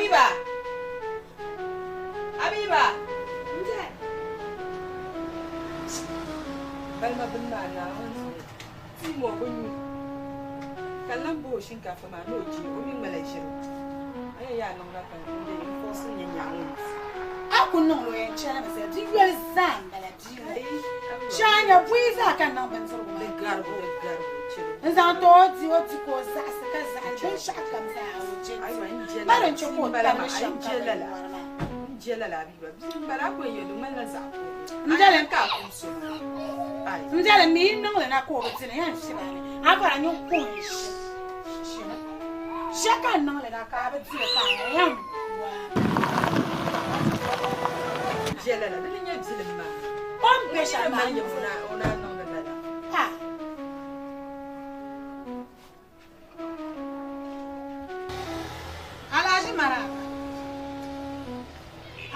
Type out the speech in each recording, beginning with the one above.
Habiba! Habiba! Balima bini maa Naawuni zuɣu tim o bi nyu ka n lan bo o shinkaafa maa ni o di o mi ŋmala ʒiri. A yɛn yaa niŋla ka n dee n fɔɣisi n nyɛ nyaɣa ŋɔ ni. A ku niŋ li o yɛn chɛlimi zali di yoli zaa m-bala bia ŋɔ. Shee a nya buyi zaa ka n niŋ bindirigu maa Di garibu, di garibu, chɛli o. N zaŋ ti o di o di ka o zaɣisi ka zaɣi binshɛɣu kam zaa o je di. Ma din chɛ ka o tabili shɛm ka bɛ yɔri maa. N je lala Habiba, bia m-bala a ku yɛn yɛli di ŋmanila zaɣ kurili. N dali Ka a kum so maa. Ai. N dali mi yi niŋ li na ka o bi di li, n yɛn fib a mi. A bɔra nyin ku n ʒi ʒimi. Shɛ ka n niŋ li na ka a bi di li ka a yɛn waai. N je lala, di ni nyɛ bilim maa. O ni be shɛli maa n yɛm o naan niŋdi lala. Ha! Alhaji Maraba.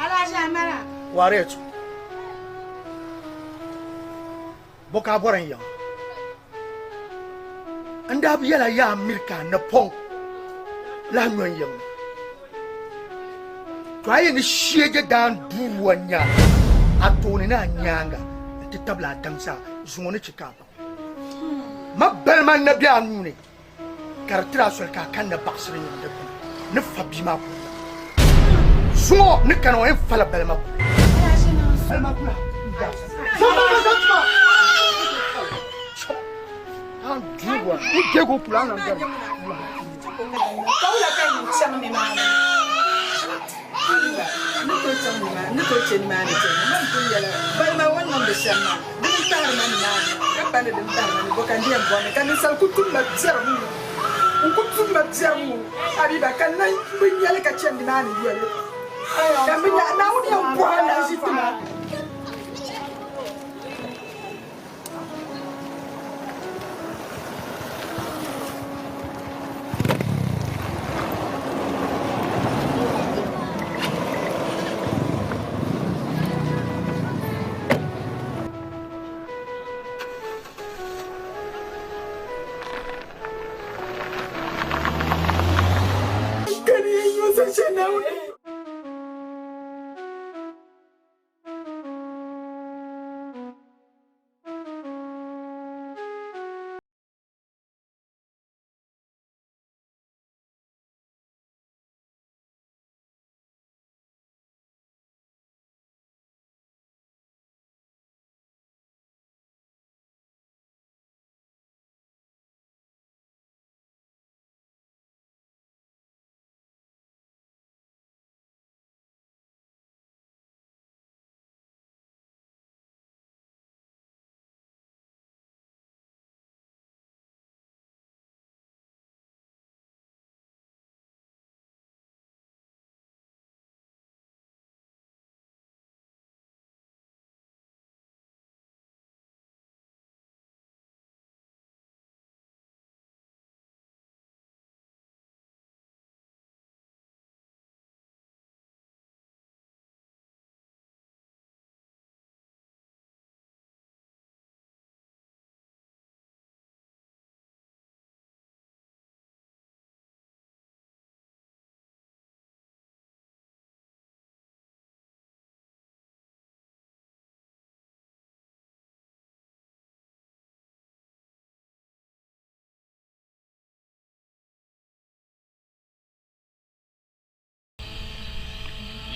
Alhaji Maraba. Waretu. Bɔ ka a bɔri n yiŋa? N daa bi yɛla yaa miri ka a napɔŋ lahi nyo n yiŋ ni. To a yi ni sheegi daan duuwa nya a tooni ni a nyaaŋa nti tabili a daŋ zaa, zuŋɔ ni chɛ ka a baŋ. Ma balima n-na be a nuu ni, ka di tiri a soli ka a kanna baɣisiri nyin dikpuni ni fa bia maa kuli la. Zuŋɔ ni kana o yɛn fala balima kuli. Balima kula zaŋ balima zaŋ tuma. An duuwa n deego kula a nan gari. Ka wula ka yi chaŋ nimaani? N ni tooi chaŋ nimaani, n ni tooi che nimaani chani, man pun yɛla balima o ni niŋdi shɛm maa, dini n-tahiri ma nimaani ka pa ni din tahiri ma ni bɔ ka n di yɛn bɔri ni ka ninsal ku tum ma biɛri ŋ-ŋɔ, n ku tum ma biɛri ŋ-ŋɔ, Habiba, ka n lan bi nya li ka chani nimaani yoli, ka m bi nya Naawuni yɛn bɔhi a lahiʒi ti ma.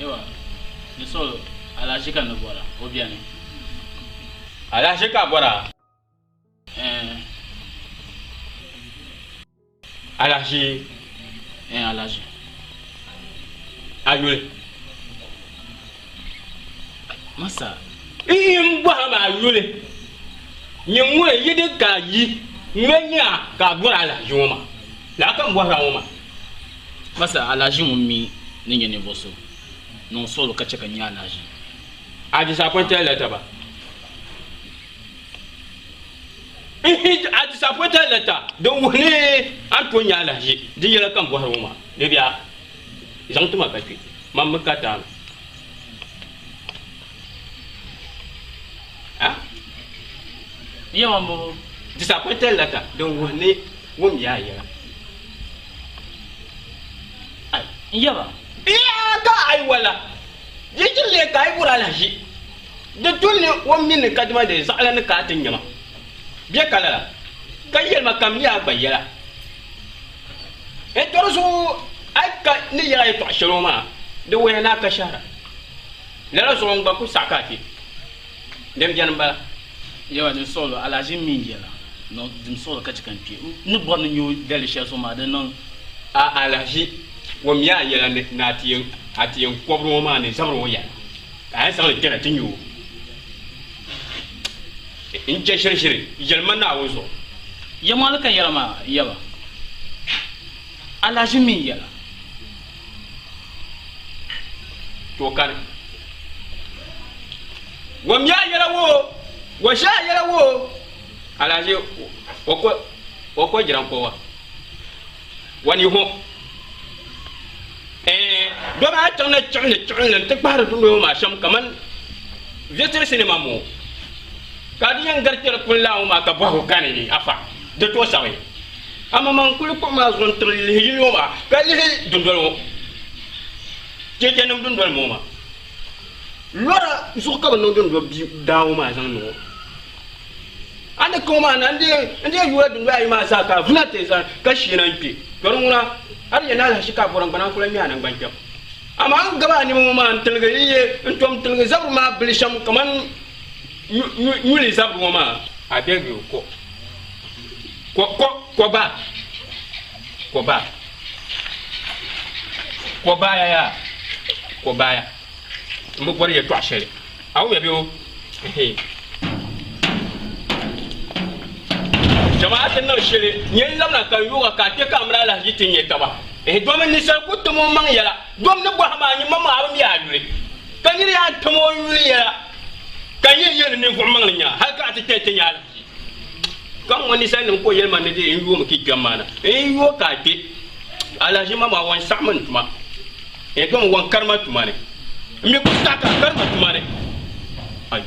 Yawa, ni so alahachi ka ni bɔra, o beni. Alahachi ka a bɔra? Ɛɛn. Alahachi? Ɛɛn, alahachi. A yuli? Masa. N bɔhiri ma a yuli. Nyin ŋuni yi di ka yi ŋme nya ka a bɔri alahachi ŋɔ maa? Lala ka m bɔhiri a ŋɔ maa. Masa, alahachi ŋun mi ni nyɛ ninvuɣ so, niŋ suɣilo ka chɛ ka n nya alahachi. A disappointed letter ba? Ihi, a disappointed letter din wuhi ni a ni tooi nya alahachi, di yɛla ka m bɔhiri ŋɔ maa. Di bia, zaŋ ti ma ka kpe, man mi ka taami. A? Yɛma m-bɔŋɔ. Disappointed letter din wuhi ni wum ya a yɛla. Ai, n yaba. ka a yi wala, di yi chiri lee ka a yi bɔri alahiʒi, di tu ni o mi ni kadama di zaɣila ni ka a ti nya ma. Bɛ ka lala, ka yɛli ma ka m mi a gba yɛla. N tɔri zuɣu a yi ka ni yɛl a yɛtɔɣ shɛli ŋɔ maa, di wuhiya ni a ka shɛhira. Lala zuɣu n gba ku saɣi ka a kpe. Din beni m-bala. Yawɛ din suɣilo, alahiʒi mi n yɛla. Niŋ din suɣilo ka chɛ ka n kpe. N ni bɔri ni n nya o daliri shɛli zuɣu maa, di niŋ. A alahiʒi, wummiya a yɛla ni a ti yɛn a ti yɛn kɔbiri ŋɔ maa ni zabiri ŋɔ yɛla, ka a yɛn zaŋ li kpɛna ti nya o. N je shirishiri, yɛli ma Naawuni zuɣu. Yɛlimaŋli ka n yɛra maa, yaba, alahiʒi mi n yɛla. To kani. Wummiya a yɛla wo, wa ʒe a yɛla wo, alahiʒi o ko o ko jiran ko wa. Wa ni ho. Ɛɛn, dɔba a chaŋ na chiɣinli chiɣinli nti kpahiri dundoya maa shɛm kaman Viɛtiri sinima moo. Ka di yɛn gari kpɛri pun laa ŋɔ maa ka bɔhigu kani afa, di tooi sabi. Amaa man kuli kpuɣi maa zuɣu n-tiri lihi yili ŋɔ maa ka lihi dundoli ŋɔ, cheechenim dundoli ŋɔ maa. Lɔra zuɣu ka bɛ niŋ dundoli bia daa ŋɔ maa zaŋ niŋ o. A ni ka o maa na n-dee yuura dundoya ayi maa zaa ka a vuna ti zani ka sheena n-kpe. To di ŋuna a di yɛn ni alahichi ka a bɔri n-gbana n-kuli ŋme a naŋgbankpɛm. Amaa n gabi a nima ŋɔ maa n-tiligi n ye n-tom tiligi zabiri maa bili shɛm kaman nyuli zabiri ŋɔ maa. A beg you, ko, ko, ko, ko ba, ko ba, ko baya yaa, ko baya. M bi bɔri yɛtɔɣ shɛli. A wumya bee o? Ehe. Jama'a ti niŋ shili nyɛ n labina ka n yooga ka a kpe ka a mini alahiʒi ti nya taba. Ehe, domin ninsal ku tim o maŋ yɛla. Dom ni bɔhim a nyini maŋmaŋ a bi mi a yuli. Ka nir yaa tim o yuli yɛla ka nyɛ yɛli ninvuɣ maŋli nya hal ka a ti kpe nti nya alahiʒi. Ka ŋ-ŋɔ ninsalnim ka o yɛli ma ni di n yoomi ka yi kpɛm maa na. N yooi ka a kpe alahiʒi maŋmaŋ wan saɣim n tuma. Ehe, dom wan kari ma tuma ni. N mi ku saɣi ka a kari ma tuma ni. Ai.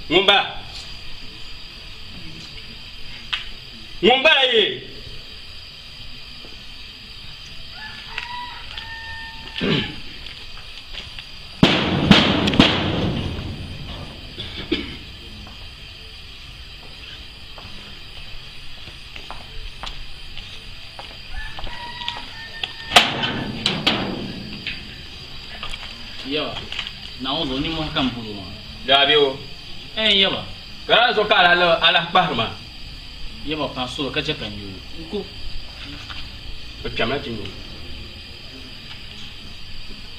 Ŋun bala? Ŋun bala yee? Yaba, Naawuni zuɣu nimmohi ka m bɔri o maa. Daa be o. Ɛɛn yaba. Ka lala zuɣu ka a lahi kpahiri ma. Yaba, paai soli ka chɛ ka n nya o. N ku. O kpɛmla ti nya o.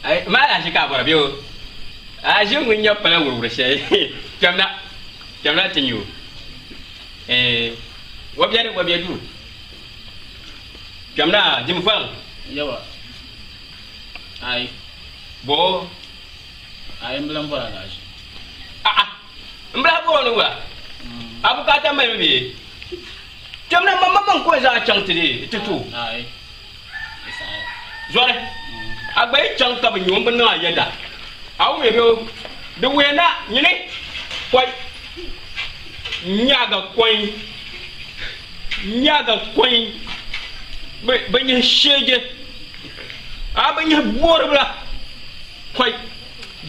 Ai, maa lahi ʒi ka a bɔra bee o? A ʒi ŋun nya pala wuriwuri shɛli. Kpɛmla, kpɛmla ti nya o. Ɛɛn, o beni, o be duu. Kpɛmla, dim faliŋ. Yaba, ai. Bɔ? Ai, m bi lan bɔri alahiʒi. A'a, m bi lahi bɔri o ni wula? A bukaata malimi bee? Kpɛmla, maŋmaŋ ka o zaŋ a chaŋ ti di ti ti o. Ai, di saɣiya. Zɔri, a gba yi chaŋ ka bɛ nya o, m bi niŋ a yɛda. A wumya bee o? Di wuhiya na, nyini, kɔi, nyaaga kɔi, nyaaga kɔi, bɛ bɛ nyihi sheeje, a bɛ nyihi booribila, kɔi,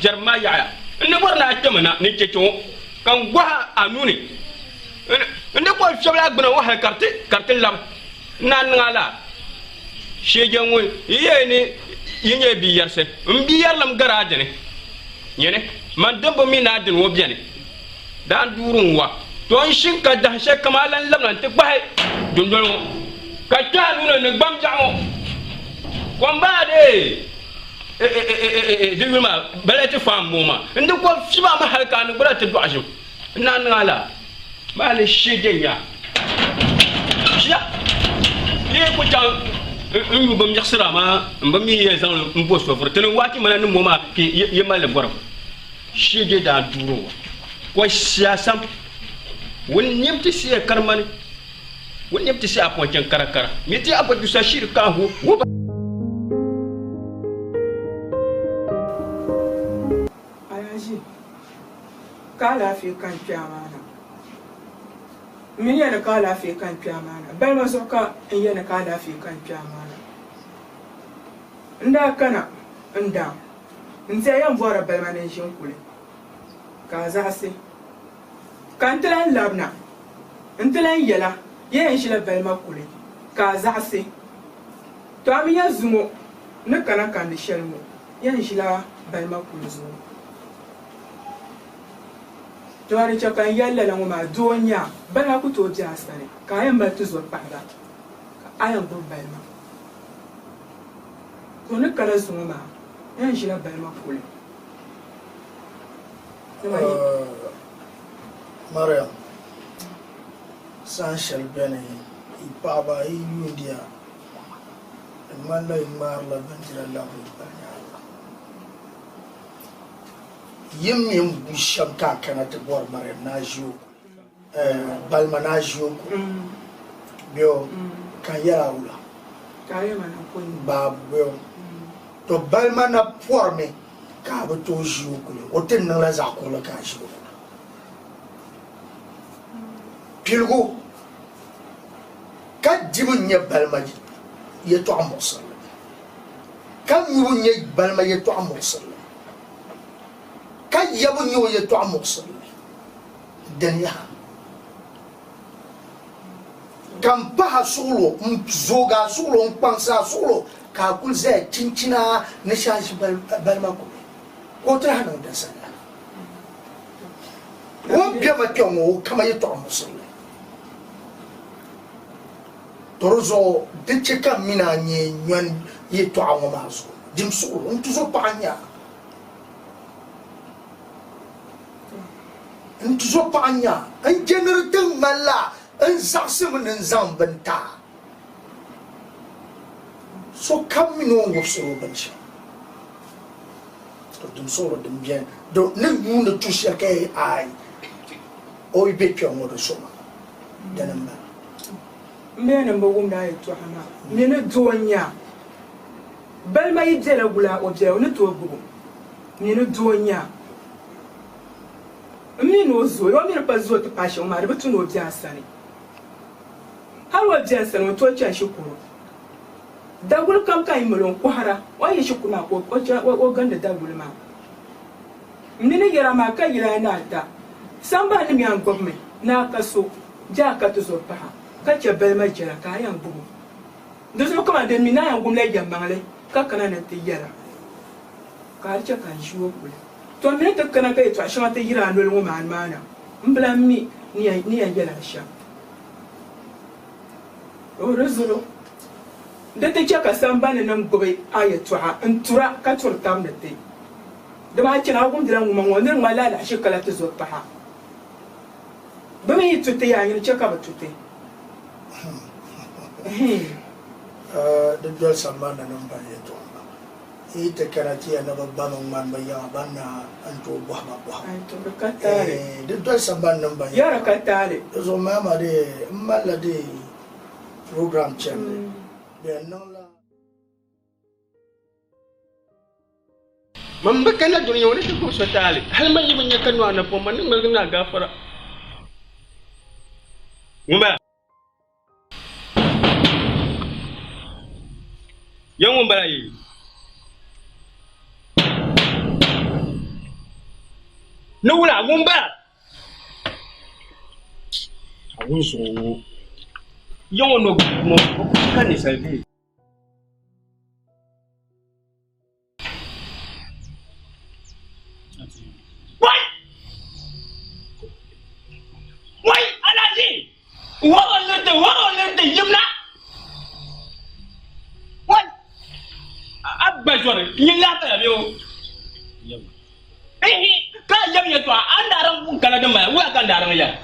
jɛrim maa yaɣiya. N ni bɔri ni a kpɛmi na ni cheche ŋɔ ka n gɔhi a nuu ni. N ni kɔri fiɛbila a gbuna ŋɔ hali ka di ti labi n naan niŋ a laa. Sheeje ŋun yi yɛli ni yi nyɛla bia yɛrisi, m bia yɛrilim gari a dini. Nyini, man dimbu mi ni a dini ŋɔ beni. Daan duuri n-wa. To n shini ka dahin shɛli kam a lan labina nti kpahi dundoli ŋɔ, ka kpe a nuu ni ni gbambiɛɣu ŋɔ. Kom baa dee! E-e-e-e-e-e, di yuli maa bala ti faam ŋɔ maa. N di ko fiib a mi hali ka a ni gbira ti dɔɣi ʒim. N naan niŋ a laa maa ni sheje nya. Ʒiya, yi yi ku chaŋ n-nyu binmiɣisira maa, m bi mi yi yɛn zaŋ li m-bo so vuri. Ti ni waati mana ni mo maa ka yi mali li bɔrim. Sheje daa duuri ŋɔ ko siyaasam wun nim ti siya karimani wun nim ti siya apɔnchɛn karakara mi ti abajusa shiri kaahu wo ba. Alaji, ka alaafee ka n kpe a maa na. M mi ni ya ni ka alaafee ka n kpe amaana. Balima zuɣu ka n ya ni ka alaafee ka n kpe amaana. N daa kana n daŋ n tiɛhi yɛn bɔrila balima ni n ʒi n kuli ka a zaɣisi ka n ti lahi labina n ti lahi yɛla ya yɛn ʒila balima kuli ka a zaɣisi. To a mi ya zuŋɔ ni kana kandi shɛli ŋɔ yɛn ʒila balima kuli zuŋɔ. To a di chɛ ka n yɛli lala ŋɔ maa doo n-nyɛ a, balima ku tooi be a sani ka a yɛn mali tizɔ paɣiba ka a yɛn gbubi balima. To ni kana zuŋɔ maa yɛn ʒila balima kuli. Mariam, saha shɛli beni yi paɣiba yi yuundiya di ŋmanila yi ŋmaarila bindira labiri yi pali nyaaŋa. Yi mi n bu shɛm ka a kana ti bɔri Mariam ni a ʒi o kuli, balima ni a ʒi o kuli bɛ o ka n yɛl a wula? Baabu bɛ o. To balima na pɔrimi ka a bi tooi ʒi o kuli, o ti niŋla zaɣ kurili ka a ʒi o kuli. Piligu ka dibu n-nyɛ balima yɛtɔɣ muɣisirili, ka nyubu n-nyɛ balima yɛtɔɣ muɣisirili. Ka yɛbu nyɛ o yɛtɔɣ muɣisirili dini yaha. Ka m pah a suɣilo, n zoog a suɣilo, n kpaŋs a suɣilo, ka a kul zaya chinchina ni shaaʒi balima kuli, ka o ti lahi niŋ din sani yaha. O ni bɛ ma kpe ŋɔ, o kama yɛtɔɣ muɣisirili. To di zuɣu di chɛ ka m min a nyɛ nyɔni yɛtɔɣa ŋɔ maa zuɣu, dim suɣilo, n tuzo paɣa n-nyɛ a. N tuzo paɣa n-nyɛ a, n je ni di ti ŋmanila n zaɣisimi ni n zaŋ bini ti a. Sokam mi ni o ni wubisir o bini shɛm. To dim suɣilo din beni di ni yuuni tu shɛli ka yi aai o yi be kpe ŋɔ di soma, dini m-bala. M mi ni m bi wumdi a yɛtɔɣa maa, m mi ni doo n-nyɛ a. Balima yi bela wula o bela o ni tooi gbubi o mi ni doo n-nyɛ a. M mi ni o zooi o mi di pa zooi ti paai shɛm maa di bi tu ni o be a sani. Hali o be n sani o ni tooi chani shikuru. Daguli kam ka yi mali o n-kɔhira o ni yi shikuru maa ka o gindi daguli maa. M mi ni yɛra maa ka yila ni ata sambani ni mi a ni gbubi mi ni a ka so bee a ka tizɔ paɣa ka chɛ balima jɛla ka a yɛn gbubi o. Di zuɣu kaman din mi ni a yɛn wumla yɛlimaŋli ka kana ni nti yɛl a, ka a di chɛ ka n ʒi o kuli. Tɔ! M mi ni ti kana ka yɛtɔɣ shɛŋa ti yiri a noli ŋɔ maa ni maa na, m bi lan mi ni yɛn yɛl a shɛm. O Di zuɣu di ti chɛ ka sambani nim gbibi a yɛtɔɣa n-tur a ka turi tab ni ti. Dama a chani a wumdila ŋuma ŋɔ ni di ŋmanila alahichi kala ti zo paɣ a. Bɛ mi yi tu ti yaa nyini chɛ ka bɛ tu ti. Di doli sambani ni m-bari yɛtɔɣa maa. Yi yi ti kana ti ya ni bɛ ba mi ŋmani bɛ yiŋa ban na n-tooi bɔhi ba bɔhigu. Di doli sambani ni m-bari yɛtɔɣa. Di zuɣu maama dee m malila dee program chandi bɛ yɛn niŋla. Man bi kana dunia ŋɔ ni ti gbubi so taali, hal man yi bi nya ka nɔhi napɔŋ, man ni ŋmaligi ni a gaafara. Ŋun bala? Ya ŋun bala yi? Ni wula ŋun bala? A wun zuɣu ŋɔ. Ya ŋɔ no ŋɔ ka ninsal bee? Wai! Wai! Alhaji! Wɔɣɔ liriti, wɔɣɔ liriti, yimna! Wai! A gba zɔri, nyin lahi bala bee o? Ihi! Ka a yɛm yɛtɔɣa, a ni daa din kana din bala, wula ka n daa din yɛli?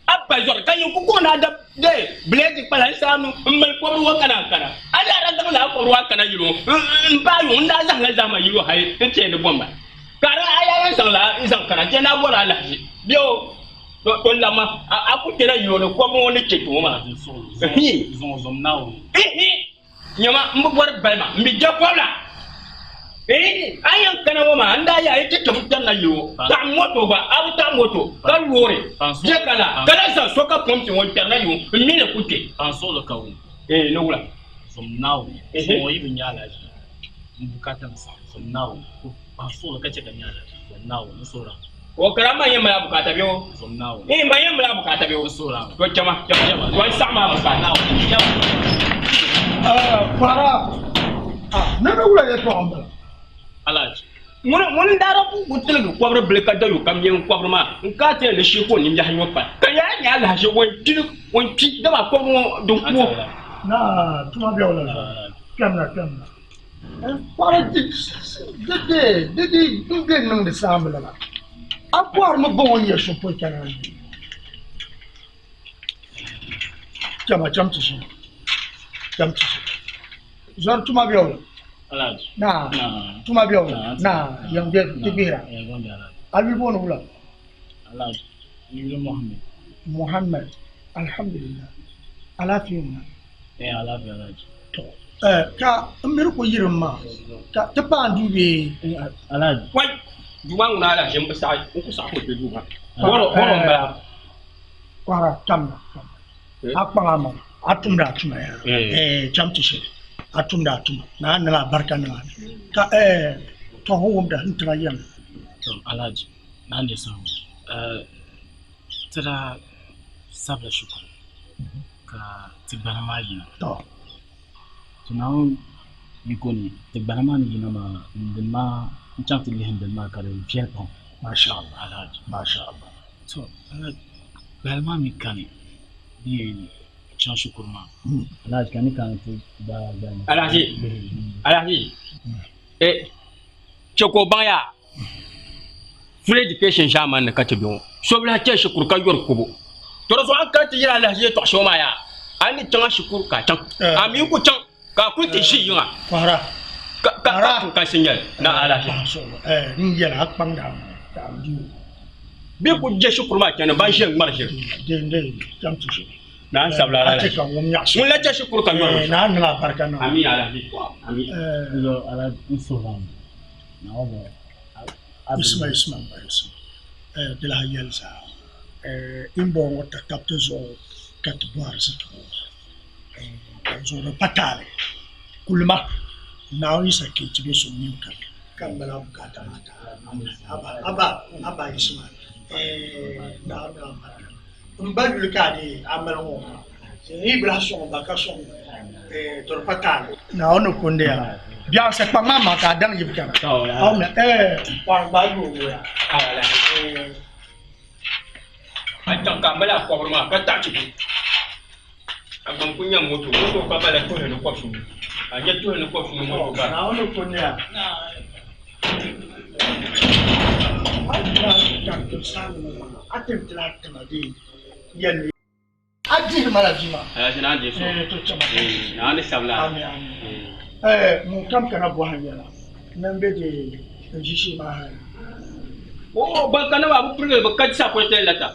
A ba zɔri ka nyin ku kɔŋ ni a da dee bileeti kpala n saa nu m-mali kɔbiri ŋɔ kana n-kana. A daa daa zaŋla a kɔbiri maa kana yili o m-paai yuŋ n-daa zahimla zahima yili o hali nti yɛn di bɔmba. Ka a daa a yaa lan zaŋla n-zaŋ kana nti yɛn daa bɔri alahichi bee o to n labima a ku kpɛla yili o ni kɔbiri ŋɔ ni kpe kpe ŋɔ maa. Ihi! Nyama m bi bɔri balima m bi je kɔbila. Eh, a yɛn kana ŋɔ maa, n daa yaa yi ti tim kpɛrina yili ŋɔ. Taɣim moto gba, a bi taɣi moto, ka loori je ka la, ka lahi zaŋ so ka pɔmpi ŋɔ n-kpɛrina yili ŋɔ, m mi ni ku kpe. Ka n suɣili ka wum. Eh, ni wula? Zom Naawuni, zuŋɔ yi bi nya alahichi, m bukaata ni saɣim. Zom Naawuni, ka n suɣili ka chɛ ka n nya alahichi. Zom Naawuni, n suhir a. O kara m ma yɛn mali a bukaata bɛ o? Zom Naawuni. Eh, m ma yɛn mali a bukaata bɛ o? N suhir a. To chama, chama, to n saɣim a bukaata. Naawuni, chama. Kɔhira, ni ni wula yɛtɔɣa m-bala? Alahichi. Ŋuni ŋuni n-daa daa ku tiligi kɔbiri bili ka dayo kam yɛn kɔbiri maa n-ka ti yɛn di shee ka o nimbiɛhi nyo pali ka yaa nya alahichi o ni kpi o ni kpi dama kɔbiri ŋɔ din ku o. Naa, tuma bɛ o la zuɣu. Kpɛmna, kpɛmna. Kɔhira di di di di n-bɛ niŋdi saamba lala. A bɔrimi ba o ni yɛli shɛm pɔi ka naan yi. Chama, cham ti ʒini. Cham ti ʒini. Zɔri tuma bɛ o la. Naa, tuma bɛ o la. Naa, yɛn bɛ ti gbihira. A yuli booni wula? Muhammad. Alhamdulillah. Alaafee ŋuna. To, ka n miri ku yirim maa ka ti paai duu bee? Wai! Duu maa ŋuna alahichi m bi saɣi, n ku saɣi ka o kpe duu maa. Bɔro, bɔro m-bala. Kɔhira, tamna, tamna. A kpaŋ a maŋa, a tumdi a tuma yaa. Eh, cham ti shɛli, a tumdi a tuma, ni a niŋ a barika niŋ a ni. Ka eh, tɔ ho wumda n tiŋa yɛm. To, Alhaji, naa ni saha ŋɔ, eh, ti daa sabila shikuru ka ti gbana maa yina. Tɔ. To Naawuni yiko ni ti gbana maa ni yina maa n dini maa n chaŋ ti lihi n dini maa ka di viɛli pam. Masha Allah. Alhaji. Masha Allah. To, Alhaji, gbali maa mi kani din yɛn chaŋ shikuru maa. Alhaji, ka ni kana ti gbaai gbali maa. Alhaji, Alhaji, eh, chɛ ka o baŋ yaa. Free education ʒaamani ni ka ti be ŋɔ. So bi lahi chani shikuru ka yɔri kubu. To di zuɣu a ni kana ti yɛli alahichi yɛltɔɣa shɛŋa maa yaa, a ni chaŋ a shikuru ka a chaŋ, a mi ku chaŋ ka a kuli ti ʒi yiŋa Kɔhira. ka ka tum ka sinyali ni alahichi. N yɛli a kpaŋda a maŋa ka a di o. Bɛ ku je shikuru maa chani ban ʒe ŋmari ʒiri. Din din chaŋ ti ʒiri. Naa sabila A alahichi. chɛ ka ŋun nyaɣisi. Ŋun la chɛ shikuru ka yɔri Naa niŋ a barika niŋ. Amii alahichi. Amii. Alahichi n suhiri a mi. Isima isima m ba isima di lahi yɛli zaa inboŋ ŋɔ tatabti zuɣu ka ti bɔhiri zipiligu maa di zuɣu di pa taali kulima Naawuni yisa kee ti be so mini ka ka m mali bukaata maa ti a aba aba isima Naawuni niŋ barika m ba yuli ka a dee a mali ŋɔ maa n yi bi lahi sɔŋ ba ka sɔŋ to di pa taali. Naawuni ni kundi ya biɛɣu sa kpaŋ maa maŋ ka a daŋ yibu kana. Kɔri gba yooi ya. A chaŋ ka a mali a kɔbiri maa ka taɣi ti du. A gba n-ku nya moto, moto gba bala tuhili ni kɔbisinu. A nya tuhili ni kɔbisinu moto gba. Naawuni ni kundi ya. A ti tila tiŋa dee yɛli. A dihi ma la bia maa. Alaji naa deei so. Eh, to chama. Eh, naa ni sabila. Ami, ami. Eh, ŋun kam kana bɔhim yɛla, ni m be di n ʒiishee maa hali. O ban kana maa bi pirigili bi ka disappointed letter.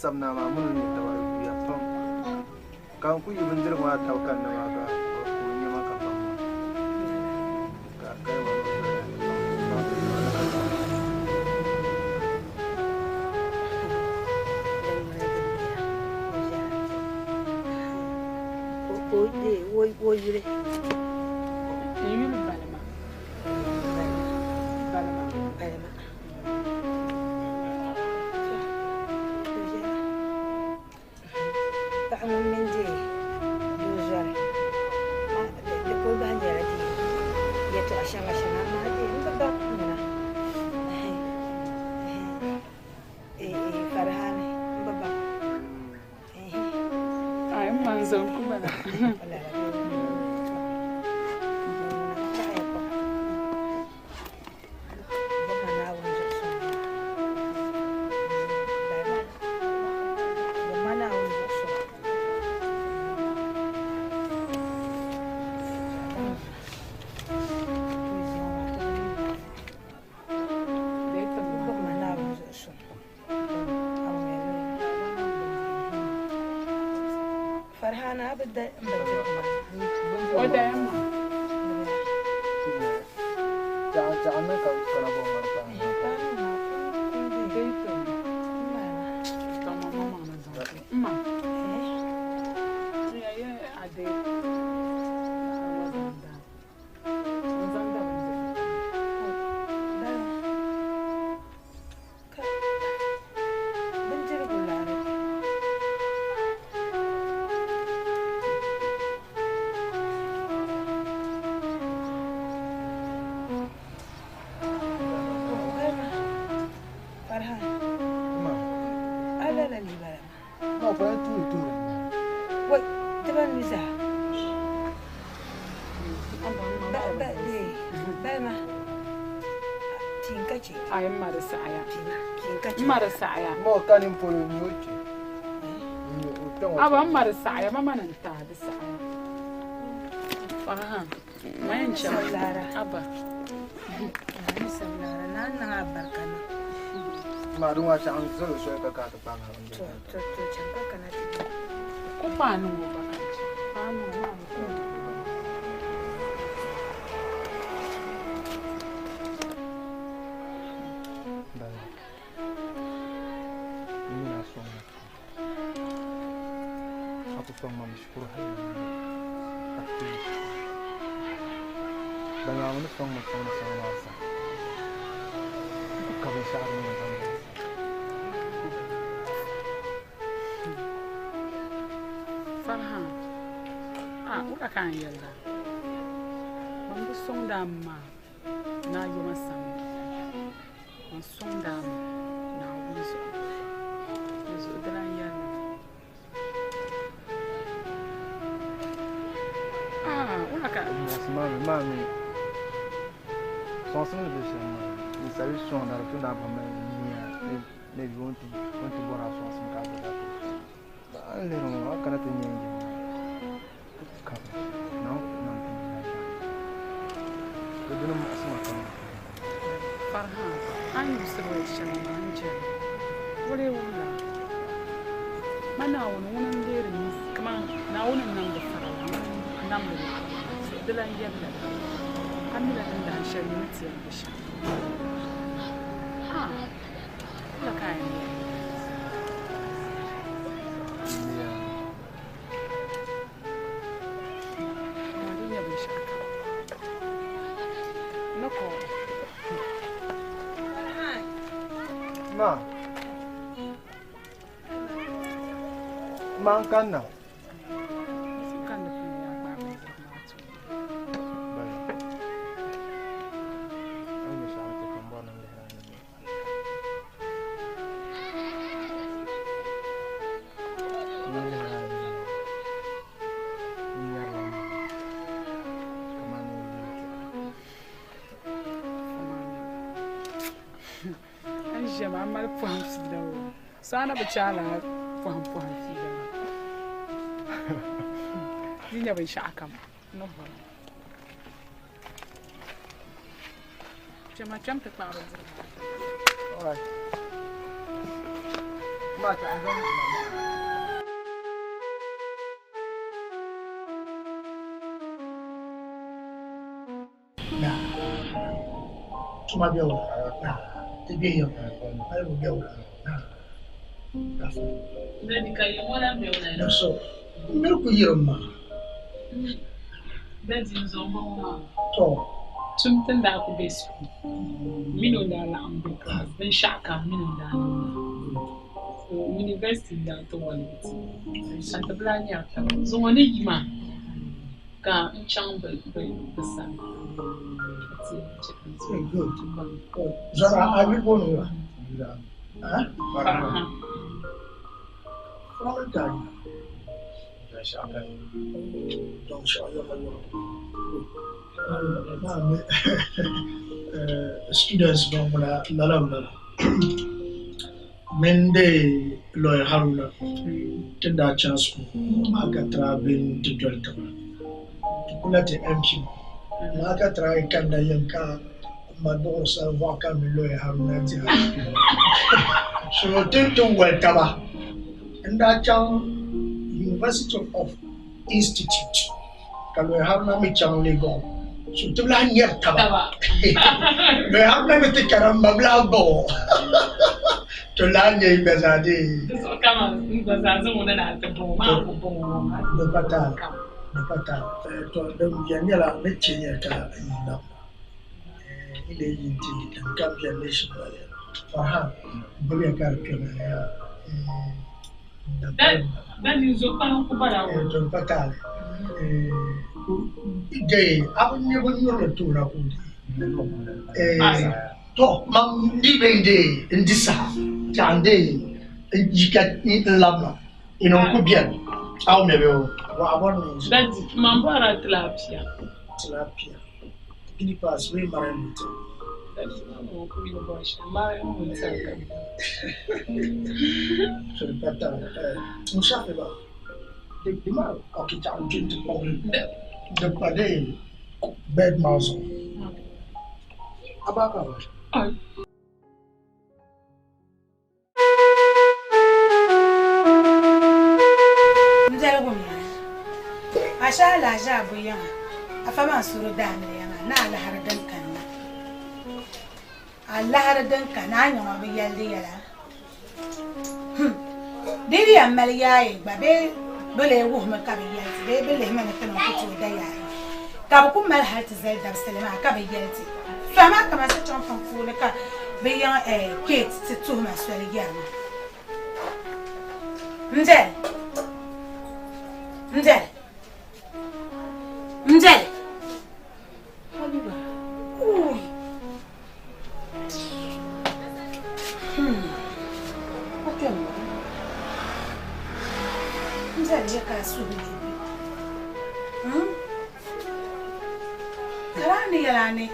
Sabina maa mini o nyɛ tabali yuya pam ka n ku yi bindirigu maa tabi kanna maa ka o nyɛ ma ka baŋ ma. Ka o yuli? N yuli Balima. Balima. Balima. Paɣa ŋun mini deei doo zɔri, di kuli bahi nyɛla deei yɛltɔɣa shɛŋa shɛŋa, amaa deei m bi baŋ ŋuna. Farihani m bi baŋ. Ai, m ma n zaŋ ku bala. Farhana a bi da n bindirigu maa. O daya maa. Bindirigu laara. Farhan. A lala lee bala maa. Wai, tiba mi zaa. Ba ba balima. Tin ka che. Ai m ma di saɣaya. Tin ka che. M ma di saɣaya. Aba m ma di saɣaya ma ma ni n taai di saɣaya. Farhan, ma yɛn chaŋ. Sablara. Aba. Ni sablara na niŋ a barika niŋ. To to to chaŋ ka kana ti di. Ku paai niŋ o ba ka chɛ. Paai niŋ o maa bi ku. Farhan, a wula ka n yɛlila ban bi sɔŋdi a ma ni a yoma samdi ban sɔŋdi a ma Naawuni zuɣu di zuɣu di lan yɛlli ah wula ka Farhan, a ni yusiri wal shɛŋa maa n jɛri wula wula ma Naawuni ŋuni n-deeri kaman Naawuni n-niŋdi farila ŋuni n-namdi naɣila di lan yɛli lala a mila din dahin shɛli ni ti yɛn be shɛm ah wula ka a yɛn yɛli Amaa di nyɛ binshɛɣu kam ni ko Ma. Ma n kanna. Kandi pun yaa gbaai bindirigu maa ti o. N ʒiɛm a mali pɔhim fiila o. So a na bi chaai lala pɔhim pɔhim fiila maa. Di nyɛ binshɛɣu kam ni bɔri. Kpɛma kpɛm ti kpaai bindirigu maa. Tuma bɛ wula ti bɛ yɛm malibu bɛ wula so miri ku yirim ma. Daddy n zuɣu bɔŋɔ maa. To. Tum ti ni daa ku be school mini o daa laɣim be class binshɛɣu kam mini o daa niŋda. So university n daa ti woligi ti ka ti bi lahi nyari taba. Zuŋɔ ni yi maa ka n chaŋ bɛ sani ka ti chɛ ka n zaŋ Good. Zara a yuli booni ŋɔ? Farhan. Farhan ka a yuli? Students ban ŋuna lala m-bala mini dee lawyer Haruna ti ni daa chaŋ school maa ka try bɛ ni ti doli taba ti kula ti MP maa ka try kanna yiŋ ka m ma duɣiri salivuɣu ka mi lawyer Haruna dira so ti ni ti wali taba n daa chaŋ University of Institute ka lawyer Haruna mi chaŋ Legon so ti bi lahi nyari taba lawyer Haruna mi ti kana m ma bi lahi baŋ o to lahi nyɛ yi gba zaa dee di pa taali di pa taali to din beni nyɛla ni chɛ ya ka yi labina yi lee yi nti yi din kam beni ni shɛm la Farhan gbubiya ka di kpɛma ya to di pa taali dee a bi nya binnyurili ti o na ka o deei to man di bee n-deei n-di saha tɛha n-deei n-yi ka n labina ina n-ku beni a wumya bee o a bɔri ni n ʒi Man bɔrila tilapia. Tilapia guinea pig bee marine ti. N shafi ba di maa ok chaɣ n kpe nti kpuɣi di pa dee bed maa zuɣu a ba ka ba. N biɛligu m-bala. A shɛhi alahiʒia bu yiŋa, Afa Mansuru daamiliya maa ni alahiri din kanna. Alahiri din kanna, a nya ŋɔ bi yɛli di yɛla. Hum! Di yi yɛn mali yaaye gba bee bɛ lee wuhimi ka bɛ yɛli ti bee bɛ lihimi ni ti niŋ ku tooi da yaaye ka bɛ ku mali hali ti zali dabisili maa ka bɛ yɛli ti. Sɔhi maa kaman sochɔŋ tiŋ puuni ka bɛ yiŋ Kate ti tuhi ma soli yɛri ma, M beli, m beli, m beli. Habiba, uui! Hmm. A kpɛm maa. M beli ya ka a suhu lu. Hmm? Ka daa ni yɛli a ni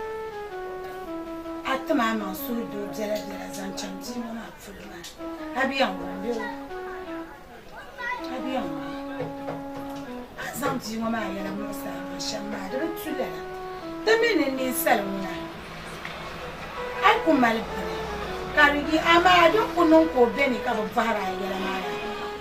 a tim a maŋ suhudoo biɛlabiɛla zaŋ chaŋ bia ŋɔ maa polo maa, a bi yɛn wum bee o? A bi yɛn wum. A ni zaŋ bia ŋɔ maa yɛla muɣisi a maŋ shɛm maa, di bi tu lala. Ti mi ni ninsal ŋuna, a yi ku mali bini ka di yi, amaa din ku niŋ ka o beni ka bi bɔhiri a yɛla maa yaa,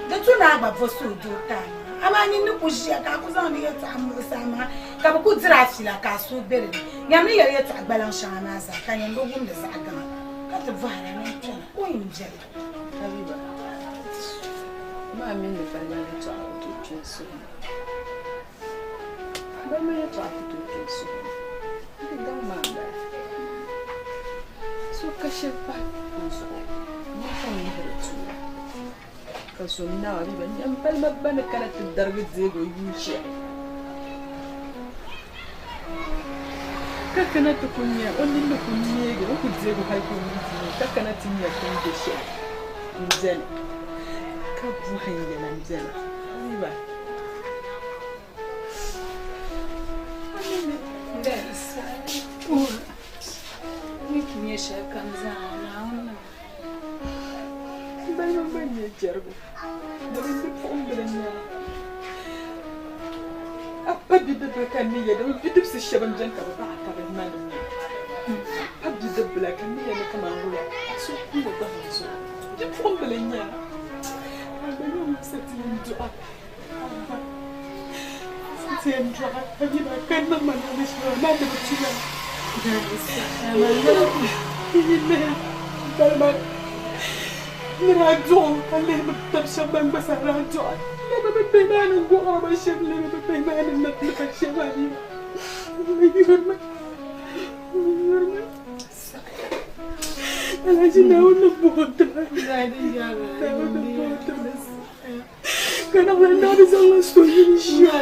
di tu ni a gba bo suhudoo ti a maŋa. Amaa nyin ni ku ʒiya ka a ku zaŋdi yɛtɔɣa muɣisi a maŋa, ka bɛ ku diri a fiila ka a suhu be di ni. Nyam ni yɛli yɛtɔɣ gbaliŋ shɛŋa maa zaa, ka nyin bi wumdi zaɣ gaŋa, ka ti bɔhira ni n kpɛna, o yi m-beni. Habiba, maa mini ni balima yɛtɔɣa ku tooi kpe n suhu ni. Balima yɛtɔɣa ku tooi kpe n suhu ni. Di daŋ maa m-bala. So ka shɛli pahi n zuɣu, n yi ka n lihiri tuuli. Ka zom naa Habiba nya m balima ba ni kana ti darigi deegi o yuun shɛli. Ka kana ti ku nya o nini ni ku neegi o ni ku deegi o hali ka o nini ti neegi ka kana ti nya ti ni be shɛli m-beni ka bɔhim yɛla m-beni. Habiba. Balima gba n-nyɛ jɛrigu ni bɛ bipuɣimbila n-nyɛ a. A pa bidibila ka n ni yɛli dama bidibisi shɛba m-beni ka bɛ baɣa ka bɛ manim nya. A pa bidibila ka n ni yɛli kaman wula a suhu kuugi bahi o zuɣu. Bipuɣimbila n-nyɛ a. Ka a gba nyɛ ŋun sa ti yɛn dɔɣi a ba. Sa ti yɛn dɔɣi a bia maa ka niŋ ma niŋdi shɛli maa, maa di bi tu lala. Yi lihi balima ni daa dɔɣi o ka lihi bɛ tab shɛba ban gba zaa daa dɔɣi. Lebe bɛ bihi maa ni gɔɣiri ba shɛm, lebe bɛ bihi maa ni labiri ba shɛm a yi. M yuri ma, m yuri ma. Alhaji Naawuni ni bɔhi ti ma. Naawuni ni bɔhi ti ma. Ka naɣila naa bi zaŋla so yini ʒiya.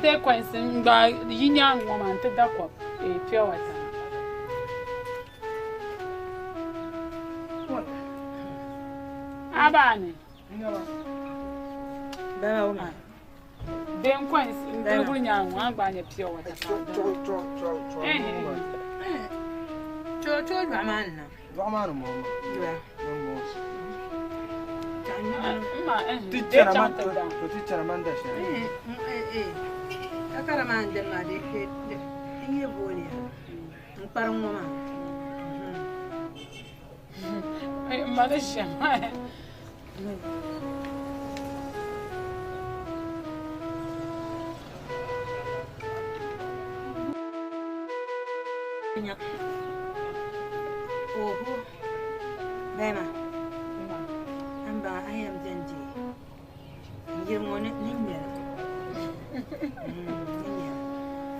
deei coins n-gbaai yi nyaaŋa ŋɔ maa nti da kom, pure water. A ba ni. Deei coins n-guli guli nyaaŋa ŋɔ, a ni gbaai nya pure water ka a da. Cho lɔɣu maa ni na. Lɔɣu maa ni m-bɔŋɔ maa. Ti chana man da shɛli. Takara maa n dini maa di nyɛ booliya n kparim ŋɔ maa. M ma ni shɛm. Oho, Bɛma, an baŋa a yɛn bɛni di n yiri ŋɔ ni ni ŋmɛli ni ŋmɛli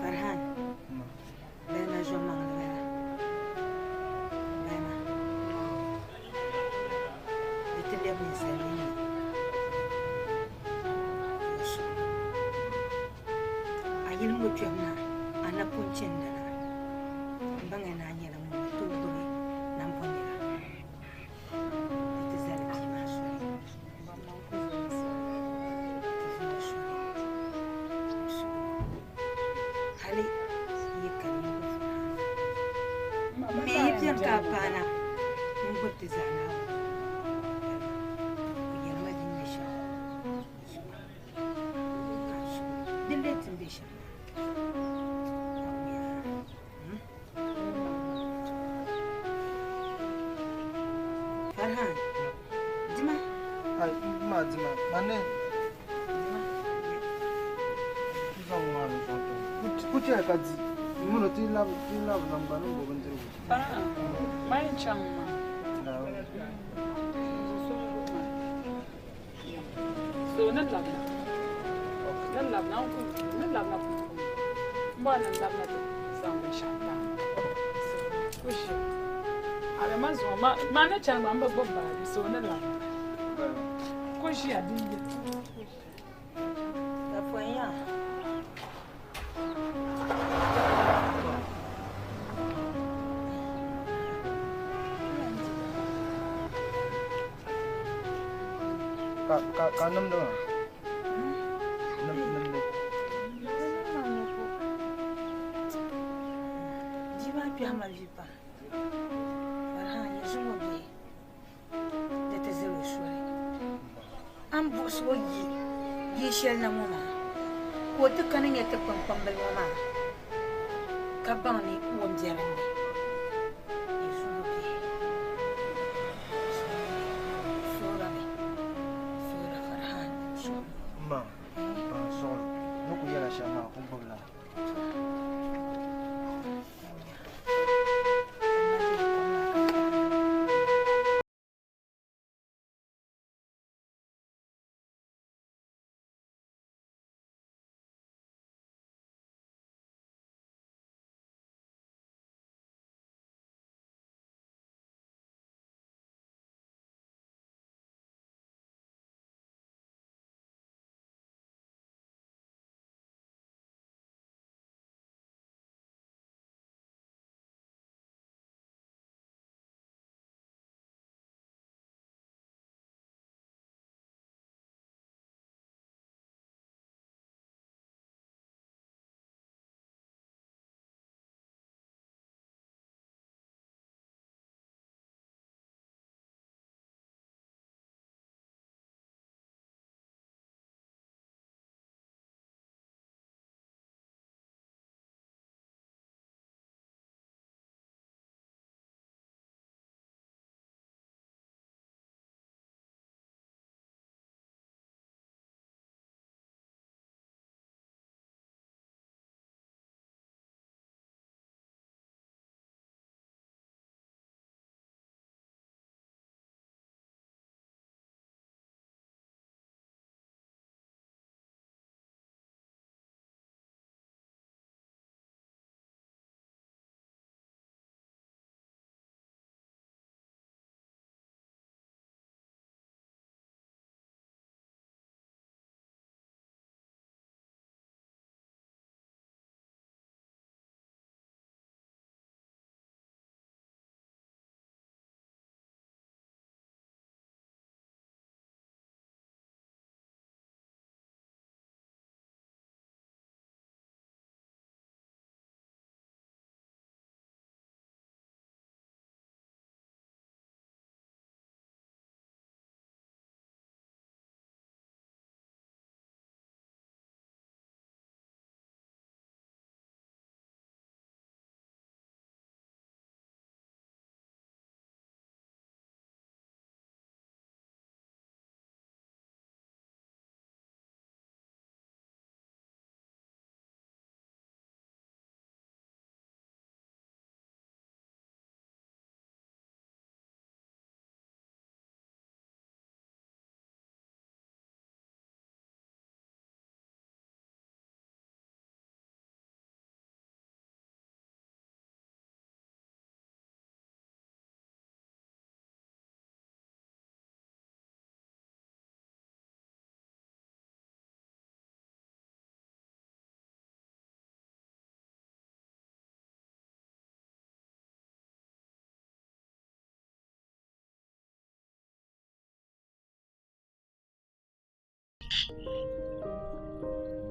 Farhan Bɛma zuɣumaŋli bala Bɛma di ti lɛbi ninsal ni nya a yili ŋɔ kpɛbu na a na pun chani lala n baŋya ni a nyɛla ŋun ni tooi gbubi nambo nira di ti zali bia maa soli di ti zali soli hali yi kani n gbubi mi yi bɛni ka a paana n gbubi ti zaa Naawuni o yɛlima din nyɛ shɛm din lee ti ni be shɛm Farhan, dima. Ai, ma dima. Ma ne. Zaŋ ŋɔ ni zaŋ ti. Ku chɛ ka di. Muni ti labi ti labi naŋgbani n bo bindirigu. Farhan, ma yɛn chaŋ maa. So ni labina. Ni labina n ku ni labina pumpɔŋɔ. M bɔri ni n labina ti zaŋ binshɛɣu paai. So ku ʒiya. A be ma zuɣu ma ma ni chani gba m bi gbubi baaji so ni labina. Ku ʒiya din yi. Ka pɔi yaa. Ka ka ka nimdi maa. Nim nimdi. Bia maa kpɛhi ma vi pam. Farhan ya zuŋɔ bihi di ti zali o soli. A ni buɣisi o yi bia shɛli na ŋɔ maa ka o ti kana nya ti kpaŋkpambili ŋɔ maa ka baŋ ni o ni be din ni. Ya zuŋɔ bihi soorami soora Farhan. Ma, paɣa suɣili ni ku yɛla shɛm maa ku gbubila.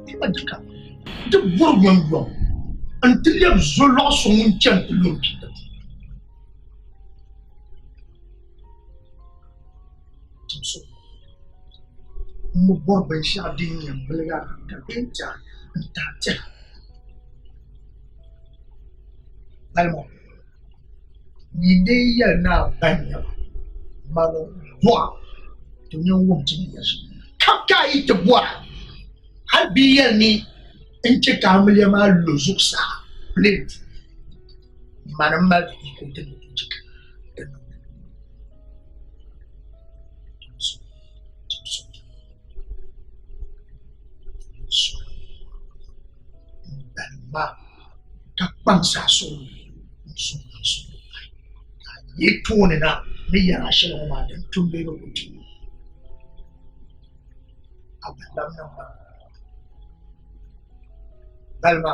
Ti jika ti bɔri yomyom n-ti lɛbi zolɔɣu so ŋun chani ti luri bia ti. Timso, m bi bɔri binshɛɣu din yɛn biligi a ka bee n-ti a n-ti a tɛha. Balima, yi dee yɛli ni a ba n-nyɛ ba, mani bɔɣa ti nya n-wum ti ni yɛli shɛm. Ka ka a yi ti bɔra, hal bɛ yi yɛli ni n chɛ ka amiliya maa lu zuɣusaa plate, mani m-mali di yiko din ni tooi chɛ ka di niŋ. M-balim ma ka kpaŋsi a suhu n-suŋ a suhu ka a yi tooni na ni yɛri a shɛli ŋɔ maa din tum bee di ku tum a bi labi niŋ ma balima.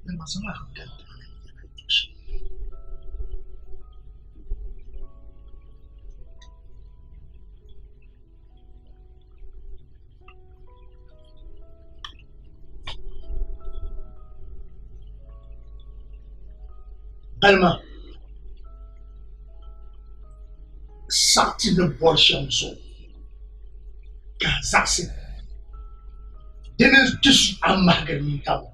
Balima zaŋ a hankali ti ma ni n yɛli a yɛltɔɣa shɛli. Balima saɣiti ni bɔri shɛm zuɣu ka a zaɣisi di ni ti su a mahigiri nintabo.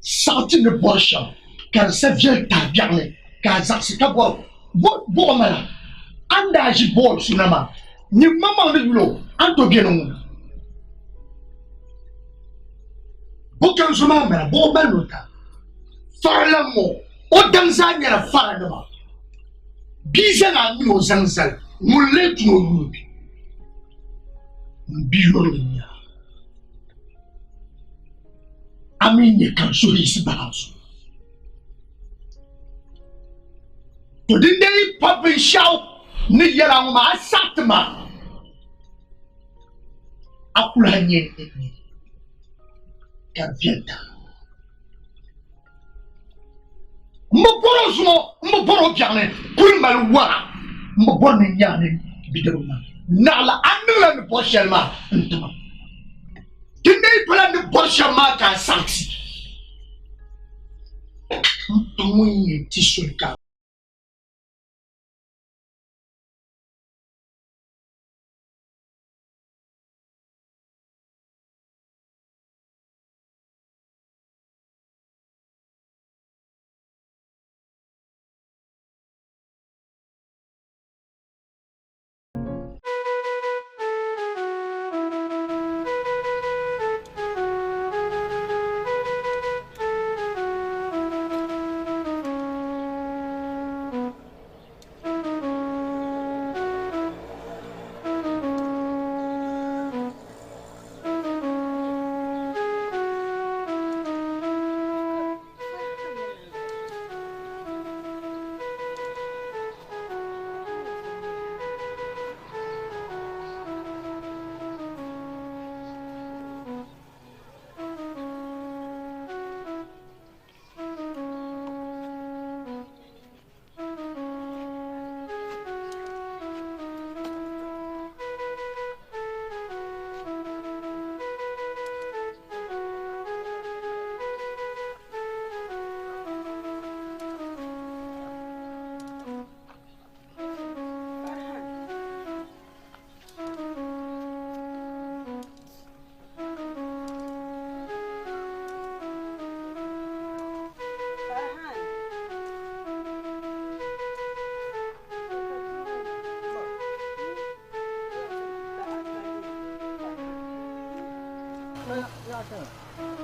Saɣiti ni bɔri shɛm ka di sa viɛli tahi biɛɣu ni ka a zaɣisi ka bɔri buɣi mala a ni daa ʒi bɔɔl suna maa nyin maŋmaŋ ni yuli o a ni tooi beni ŋuna bukanzo maa mala buɣi mali ni o ta faralan ŋɔ o daŋ zaa nyɛla faranima bia zaŋ a mini o zaŋ zali ŋun lee tun o yuli bi m bi yurili n-nyɛ a. A mi nyɛ ka n suhu yiɣisi bahi a zuɣu. To dindee yi pa binshɛɣu ni yɛl a ŋɔ maa, a saɣi ti ma, a ku lahi nyɛ n ni ka di viɛli daa. M bi bɔr o zuŋɔ, m bi bɔr o biɛɣuni kul mali wara, m bi bɔri ni n nya a ni bidirigu maa. Naɣila a niŋla n ni bɔri shɛli maa n-ti ma. Di ni pala n ni bɔri shɛm maa ka a saɣiti. M pa ŋun yɛn ti soli ka a.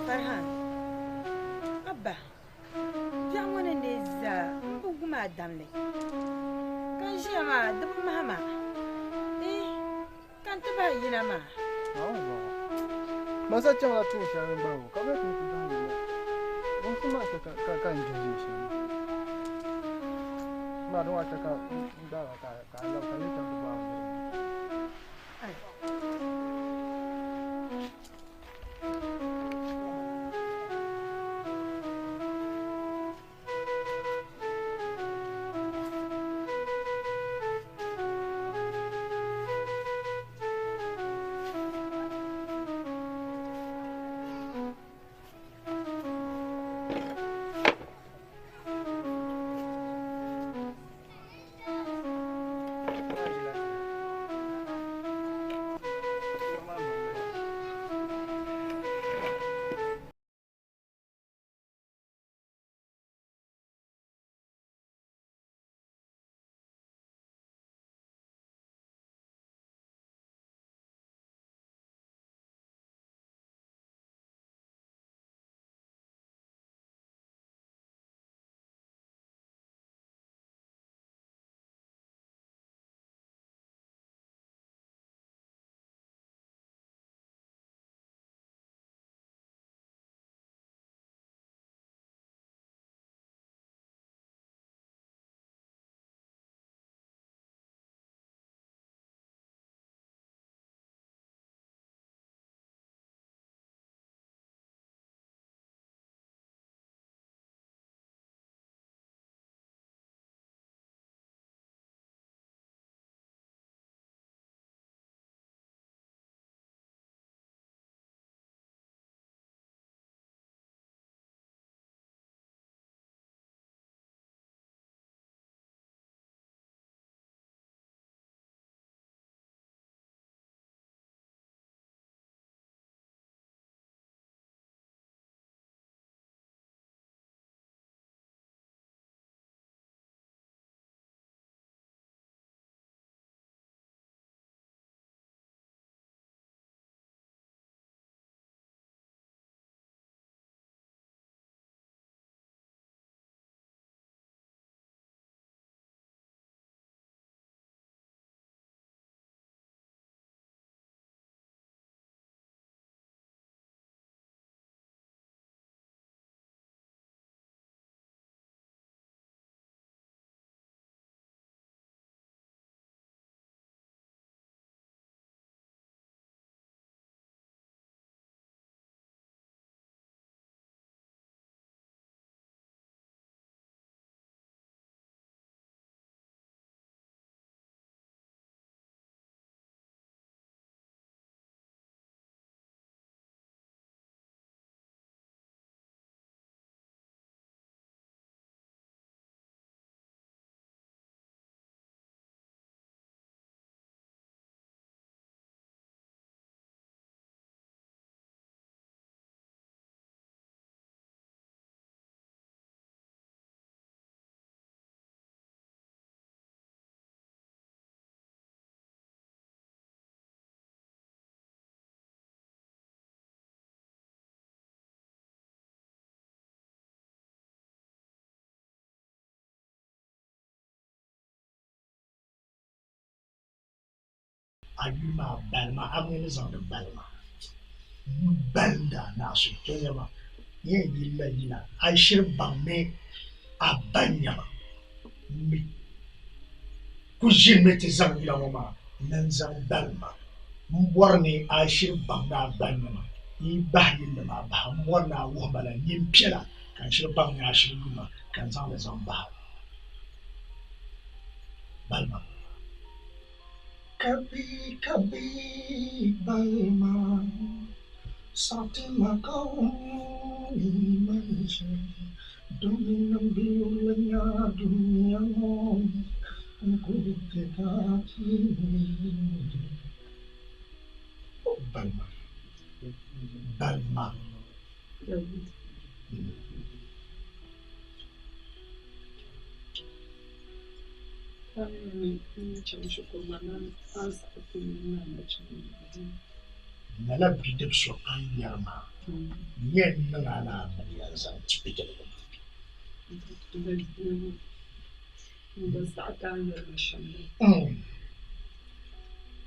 Farhan, Abba, biɛɣu ŋɔ ni neei zaa m bi wum a damli ka n ʒiya maa di bi mahi ma eh ka n ti bahi yina maa. Man sa chaŋla tuun shɛli ni gba o ka bɛ ti ti bahi yina. Wumsi maa chɛ ka n dihi ʒii shɛm. Maa din waa chɛ ka n gbaag a ka a lab ka n yi chaŋ ti bɔhi a niriba. A yuli maa balima, a mi ni zaŋdi balima m-balinda a naa suhupiɛlli maa. N yɛn yilila yila, a yi shiri baŋ ni a ba nyama m-mi ku ʒinimi ti zaŋ yila ŋɔ maa ni n-zaŋ balim ma. M bɔri ni a yi shiri baŋ ni a ba nyama yi bahi yilli maa bahi, m bɔri ni a wuhi ma la nyin piɛla ka n shiri baŋ ni a shiri yu ma ka n zaŋ li zaŋ bahi a. Balima. Kabi kabi balima, saɣiti ma ka wum mali ʒe, domin n bi yurili nya dunia ŋɔ ni, n kuli che ka ti Balima, balima. Lala bidib so a ni yɛri maa yɛn niŋ a la amiliya n-zaŋ ti bidibigi maa.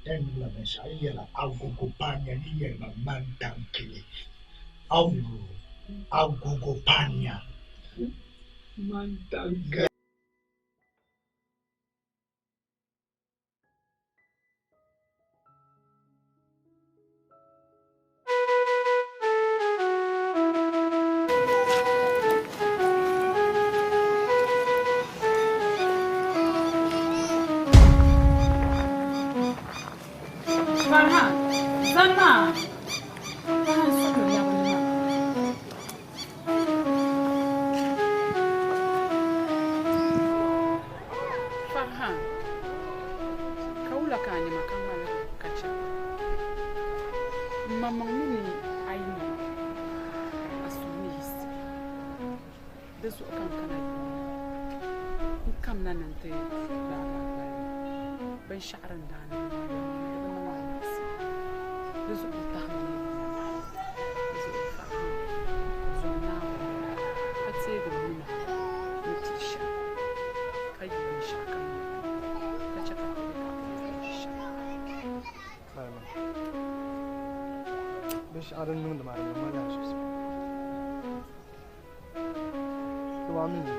Di niŋla binshɛɣu yi yɛla agogo paania ni yɛli ma mantankele. Agogo paania. Farhan, zanna. Farhan suhuri labimi maa. Farhan, ka wula ka a nya ma ka ŋmaligi ka chɛ m maŋmaŋ mi ni a yi nya ma, a suhu ni yiɣisi. Di zuɣu ka n kana yuuni ŋɔ. N kamina ni n ti gbaagi a gbali binshɛɣu din daa niŋ maa yɛlimaŋli di bi niŋ a naɣisi. Di zuɣu n tahi ma ni n nya ma. Di zuɣu Farhan, zom Naawuni ka teegi n nina ni pili shɛm, ka yi binshɛɣukam yɛla ni, ka chɛ ka ti be ka ti ni shɛm. Binshɛɣu din niŋdi maa di niŋ ma lahiʒibisi pam. Ti waa mi ni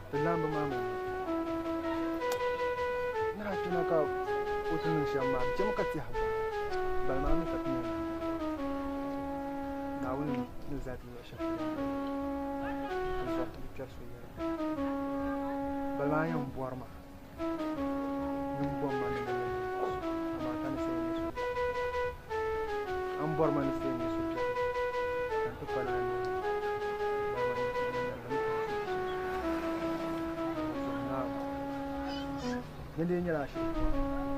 ti laamba maa mi ni daa kpɛna ka o ti niŋ shɛm maa di chɛmi ka tɛha bahi bali maa mi ka ti nyɛ Naawuni ni zali ti luɣ shɛli polo n zɔri ti bi kpɛri so yɛla bali maa yɛn bɔri ma Nyin bɔri ma ni n nyɛ amaa ka ni say n nyɛ suhupiɛlli. A ni bɔri ma ni say n nyɛ suhupiɛlli ka n ti pa lala noli bɔri ma ni n nyɛ ni ti zom Naawuni. Ni lee nyɛla ashili bɔri ma ni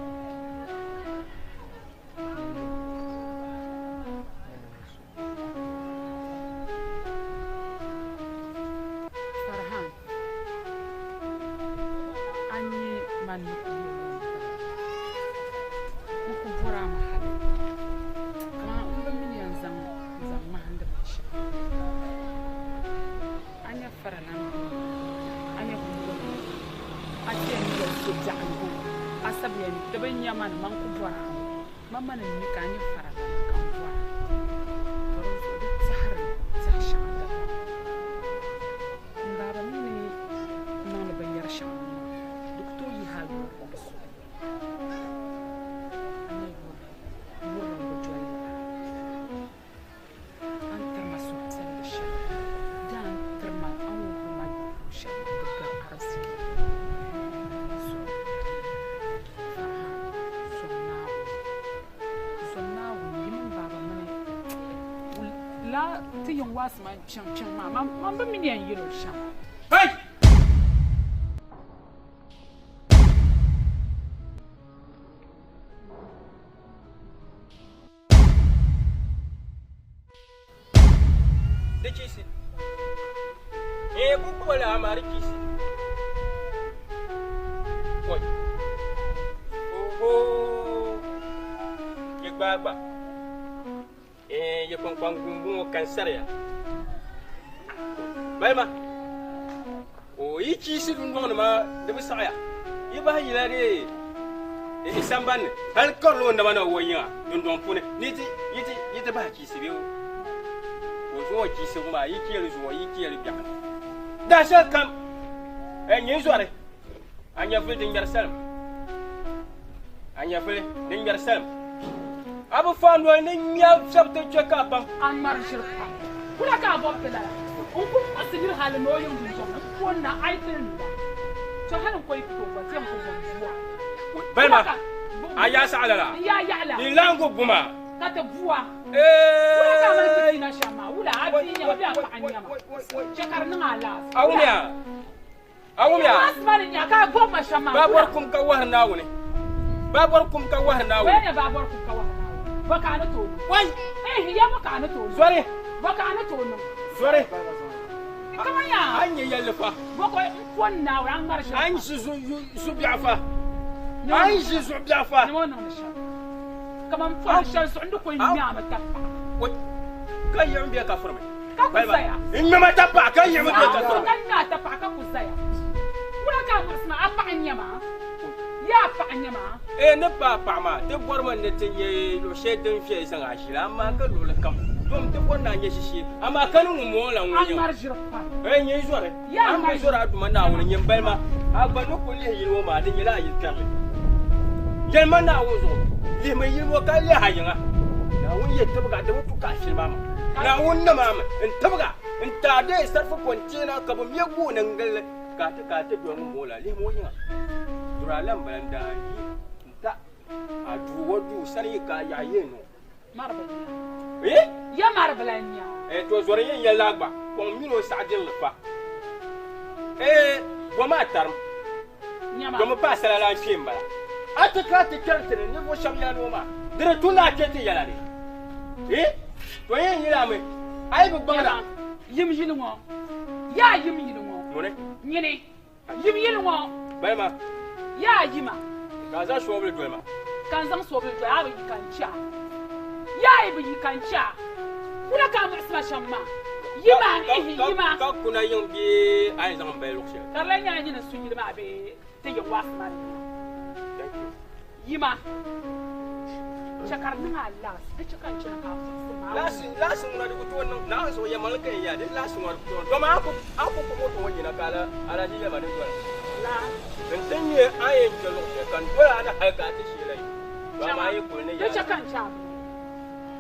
n nyɛ suhupiɛlli. Farhan, a nyɛ man ni kuli yɛli ŋɔ bala. N ku bɔri a mi hali kaman m bi mi ni yɛn zaŋ n-zaŋ ŋmahindi binshɛɣu. A nya faralan bini, a nya buŋgɔlan, a ti yɛn yɛli so biɛɣu ni o, a sabi yɛn di bi nya ma ni man ku bɔri a mi. Mama ni mi ka a nyɛ faralana ka n bɔra, ka di zuɣu di tɛhiri tɛhi shɛŋa dabam. M baaba mi ni niŋdi binyɛr shɛŋa ŋɔ maa, di ku tooi yihi a yurilim soli. A nya yurilim, yurilim bi doli lala. A ni tiri ma suhupiɛlli shɛli, daa n tiri ma, a ni wuhiri ma luɣ shɛli maa di gari ariziki zuɣu. Farhan, zom Naawuni, zom Naawuni, yi mini baaba mini laa ti yiŋ waasi man kpiɔŋ kpiɔŋ maa, man bi mi ni yɛn yɛl o shɛm. Hey! Di chisi. Eh, ku gbubi la amaa di chisi. Oi. Oho. Ye gbaagba. Eh, ye kpaŋkpaŋ gumbu ŋɔ kan sariya. Balima. O yi chisi dundɔŋ ni maa di bi saɣiya. Yi bahi yila di e sambani ni hali karili o naba na o yiŋa dundɔŋ puuni ni yi ti yi ti yi ti bahi chiisi bee o zuɣu chiisibu maa yi cheli zuɣu yi cheli biɛɣu ni daa shɛli kam e nyin zɔri a nyɛvuli din ŋmɛri salim a nyɛvuli din ŋmɛri salim a bi fa noli ni ŋmɛ shɛba ti chɛ ka a baŋ. A ŋmari ʒiri pam kula ka a bɔbi ti lala. N ku muɣisi niri hali ni o yiŋ dundɔŋ ni m-pon na a yi ti ni lula. Tɔ hali n ko yi ku tooi gba ti yɛn ku bɔbi bua. Balima, a yaa saɣi lala? N yaa yaɣi la. Ni laŋgu buma. Ka ti bua. Wula ka a mali ti pina shɛm maa? Wula a bia n-nyɛ ma bee a paɣa n-nyɛ ma? Chɛ ka di niŋ a laasi. A wumya? A wumya? Baabɔri kum ka wahiri Naawuni. Baabɔri kum ka wahiri Naawuni. Wai! Zɔri! Zɔri! A ni nya yɛlli fa. A ni ʒi zuɣubiɛɣu fa. A ni ʒi zuɣubiɛɣu fa. Ka yiɣim bɛ ka furimi. Ka ku zaya. N ŋmɛma tapaɣa ka yiɣimi bɛ ka furimi. Ka ŋmɛ a tapaɣa ka ku zaya. Wula ka a muɣisi ma? A paɣa n-nyɛ ma? Yaa a paɣa n-nyɛ ma? Ee, ni paai paɣa maa, ti bɔrimi ni ti nya luɣ shɛli din viɛli zaŋ a ʒili, amaa ka luɣili kam dom ti bɔri ni a nya ʒishee, amaa ka ni ŋun mɔŋ la ŋun A nyɛ ŋmari ʒiri pam. Ee, nyin zɔri. Yaa A ni ŋmari zɔri a Duuma Naawuni, nyin bali ma, a gba ni kul lihi yili ŋɔ maa, di nyɛla a yili kpɛrili. Yɛlima Naawuni zuɣu, lihimi yili ŋɔ ka lihi a yiŋa. Naawuni yi tibig a, di bi tu ka a shili maa mi. Naawuni nam a mi n-tibig a n-ti a deei sarifu kɔnteena ka bɛ me gooni n-gil li ka a ti ka a ti doli ŋun bɔŋɔ la. Lihimi o yiŋa. Duri a lan bala n-daa yi n-ta a duu o duu sani yi ka a yaɣi yee ni o. Mari bila n-nya. Eh? Ya mari bila n-nya. Eh, to zɔri yɛn yɛli la gba, kɔŋ mini o saɣidirili fa. Eh, bom a tarim. Nyama. Domi paɣasara lan kpee m-bala. A ti ka ti kpɛri ti ni ninvuɣ shɛb yɛla ni o maa, di di tu ni a kpe ti yɛla ni. Eh, to yɛn yɛli a mi, a yi bi gbaŋda. Nyama, yim yili ŋɔ. Yaa yim yili ŋɔ. Ŋuni? Nyini. Yim yili ŋɔ. Balima. Yaa yima. Ka a zaŋ soobuli doli ma. Ka n zaŋ soobuli doli a bi yi ka n chɛ a. Yaa yi bi yi ka n chɛ a. Wula ka a muɣisi ma shɛm maa? Yima, ihi, yima. Ka kuna yiŋ bee a yɛn zaŋ m bali luɣ shɛli? Ka di lan nyɛla nyini n-su yili maa bee ti yiŋ waɣisi maa ni yima. Thank you. Yima. Chɛ ka di niŋ a laasi, di chɛ ka n chana ka a puɣisi ma. Laasi, laasi ŋuna di ku tooi niŋ, Naawuni zuɣu yɛlimaŋli ka yɛn yaa, di laasi ŋuna di ku tooi niŋ, dama a ku, a ku kpuɣi moto ŋɔ yina ka a lahi yɛli ma ni doli. Laasi. N ti nya a ni yɛn kpe luɣ shɛli ka n doli a ni hal ka a ti sheela yi, to amaa a yi kuli ni Di chɛ yaai. ka n chɛ a bini.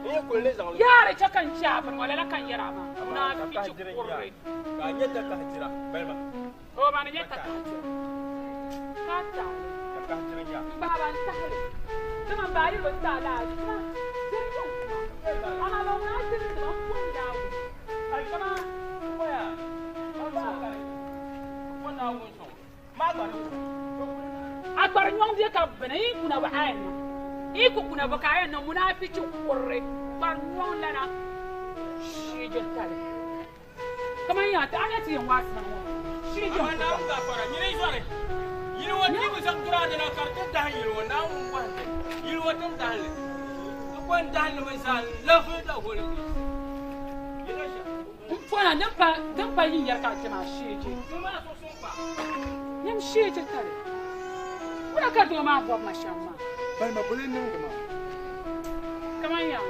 N yi kuli ni zaŋ li. Yaa di chɛ ka n chɛ a bini ŋɔ, lala ka n yɛri a maa. Amaa Naa ka fichi kahidiri kurili. n-nya, ka a nya takahijira, balima. O ma ni nyɛ takahijira. Ka taali. Takahijira n-nya. M baaba n-tahili. Dama m baa yɛl o taali a dima diri yiŋ kuma. Amaa ban ŋuna a diri dima m-pɔi Naawuni. Dama. A kpari nyɔŋ bɛ ka bini yi kuna bɔ a yɛn niŋ. Yi ku kuna bɔ ka a yɛn niŋ munaafichi kurili kpari nyɔŋ lana shiijintali. Kaman yaa ti a nya ti yɛn waai sima ŋɔ shii jɛm Amaa Naawuni gaafara, nyini zɔri yili ŋɔ ti bi zaŋ duraadi na ka di ti dahim yili ŋɔ, Naawuni bɔhim ti yili ŋɔ ti ni dahim li, ti ko n-dahim li mi zaa n-level the whole place. Yili shɛm. M pɔna din pa din pa yi yɛri ka a kpɛma shee je. Ti maa suɣusim pa. Nyam shee je tali. Wula ka doo maa bɔbi ma shɛm maa? Balima boli niŋdi maa. Kaman yaa.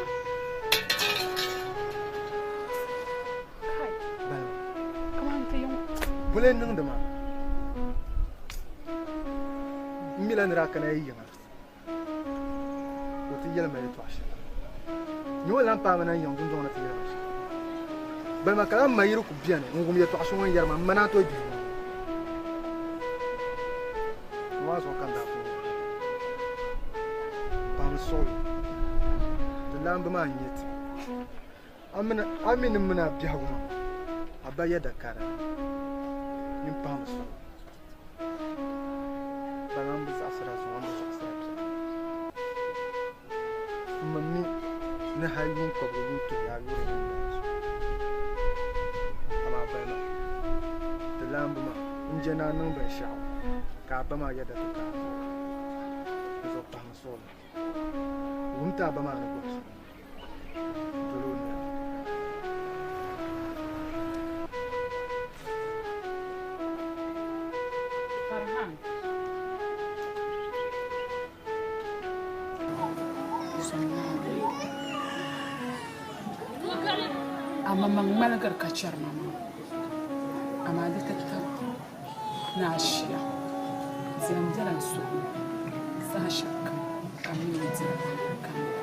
Kai. Balima. Kaman ti yiŋ. Boli niŋdi maa. M mila ni daa kana yi yiŋa ka o ti yɛli ma yɛtɔɣ shɛli. Nyɛ o lan paai ma na n yiŋ dundɔŋ ni ti yɛli ma shɛli. Balima ka lan ma yi di ku beni n-wum yɛtɔɣ shɛŋa o ni yɛri ma, m ma naan tooi gbihi ŋɔ. Ŋɔ maa zuɣu ka n daa pun yɛli pahimi suɣili ti laamba maa n-nyɛ ti. A mi ni mini a biɛhigu maa, a ba yɛda ka di ni. Nyin pahimi suɣili. Balima m bi zaɣisiri a zuɣu, m bi zaɣisiri a biɛhigu. M ma mi ni hal yuun kɔbigu yuun tuhi a yuri ni n-daa zuɣu. Amaa balima, ti laamba maa n-je ni a niŋ binshɛɣu ka a ba maa yɛda ti ka a zuɣu. Di zuɣu pahimi suɣili. Wum ti a ba maa ni bɔri shɛm doli o noya. Farhan, sɔŋ maa bee? A maŋmaŋ ŋmaligiri ka chɛri ma maa, amaa di ti tab ni a shia zilim bela n suhu ni saha shɛlikam ka m mi ni dira ka n nyura.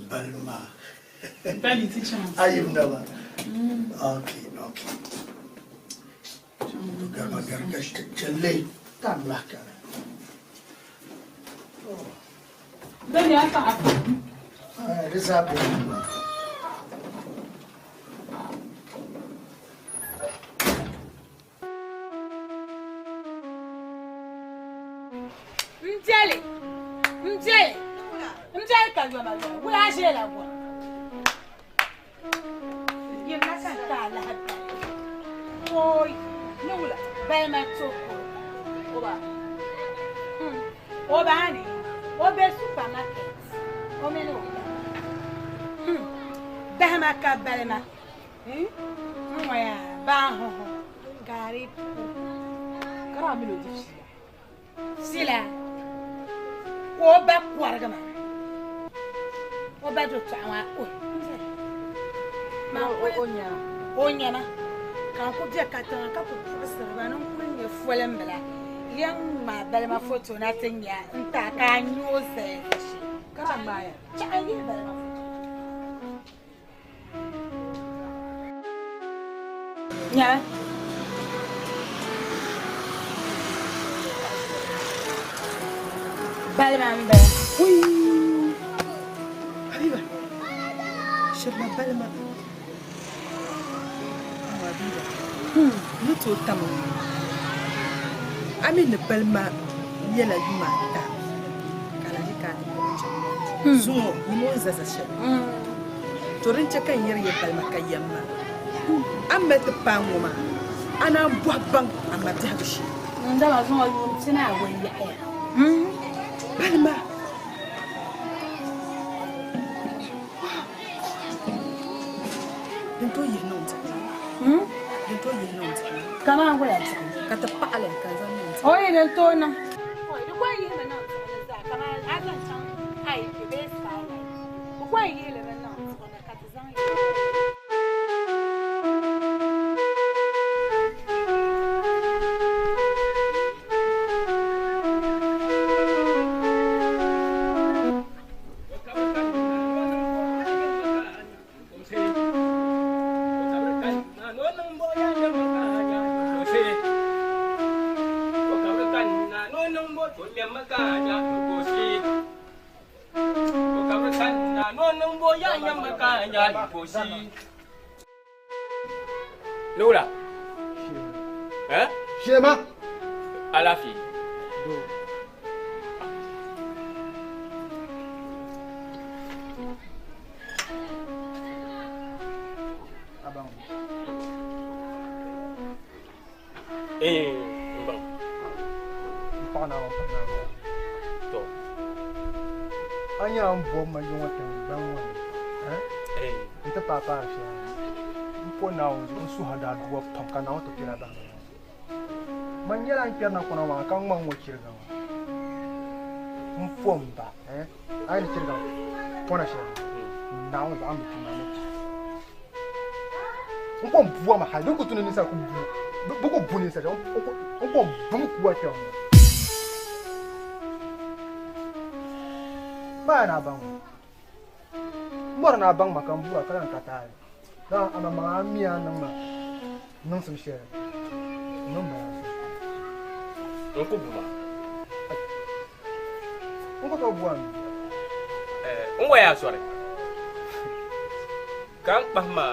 Balima. Daddy, ti chaŋ. Ayim naba. Okay, okay. Garba garba chelle tam lah kana. Daddy, a paɣa fa. Ah, di zaa bɛ N deli, n deli, n deli ka yoma yoma, wula a ʒeela gɔri. Yimma ka n ti a lahi bali. Ooi, ni wula, balima to kuri. O ba, o ba ni, o be supermarket, o mini o ba. Bahima ka balima. N ŋɔ yaa, baahuhu, gaari puri. Kara mini o di fiila. Fiila, ka o ba kɔrigi ma. O ba do tɔɣa maa, o O nyama. O nyama. Ka n ku be katiŋa ka ku puɣisiri ba ni n kuli nyɛ folimbila. Yɛn ŋmaa balima foto na ti nya n ti a ka a nya o zaya shee. Kara ŋmaaya. Chaɣa n yihi balima foto. Nyama. Balima n bala. Ui! Habiba. Shirima balima. Habiba. Ni tooi tam o. A mi ni balima nyɛla yuma ata ka alahi ka a ti kpuɣi chaŋ. Zuŋɔ nyima o ni za za shɛli. To din chɛ ka n yɛri ya balima ka yɛm maa. A ni mali ti paai ŋɔ maa, a naan bɔhi baŋ a ma biɛhigu shee. Dama zuŋɔ yuun pina awɔi yaɣiya. Balima. Din tooi yihi niŋ diɣi. Din tooi yihi niŋ diɣi. Kaman wula diɣi? Ka ti paɣili ka zaŋ niŋ diɣi. O yi din tooi niŋ. Oi, di kɔŋ yihimi niŋ diɣi ni zaa kaman a zaŋ chaŋ IK bee Skylight. Di kɔŋ yihi li mi niŋ diɣi ni ka ti zaŋ yihi. Nura. Eh? Shema. Alaafee. Eh, n baŋ. N paɣa Naawuni paɣa Naawuni. To. A nyɛla n bɔbi ma yiŋɔ tiŋgbani ŋɔ ni. Eh? N ti paai paai shɛli. N po Naawuni zuɣu n suhi a daadua pam ka Naawuni ti kpɛra bahi ma. Man nyɛla n kpɛrina kɔna maa ka ŋma ŋɔ chiriga ŋɔ. N po n ba, eh? A yi ni chiriga pɔna shɛli Naawuni zuɣu a ni bi kpi maa ni kpi. N ko n bua ma hali din ku tu ni ninsal ku bu bi ku bu ninsal shɛm n ko n bum kuwa kpɛm ŋɔ. Maa ni a baŋ ma. M bɔri ni a baŋ ma ka n bura ka lan ka taali. Dama a maŋmaŋa a mi a niŋ ma niŋsim shɛli niŋ ma yaa so. N ku bu ma. N ku tooi bu a mi. N waya sɔri ka n kpahi ma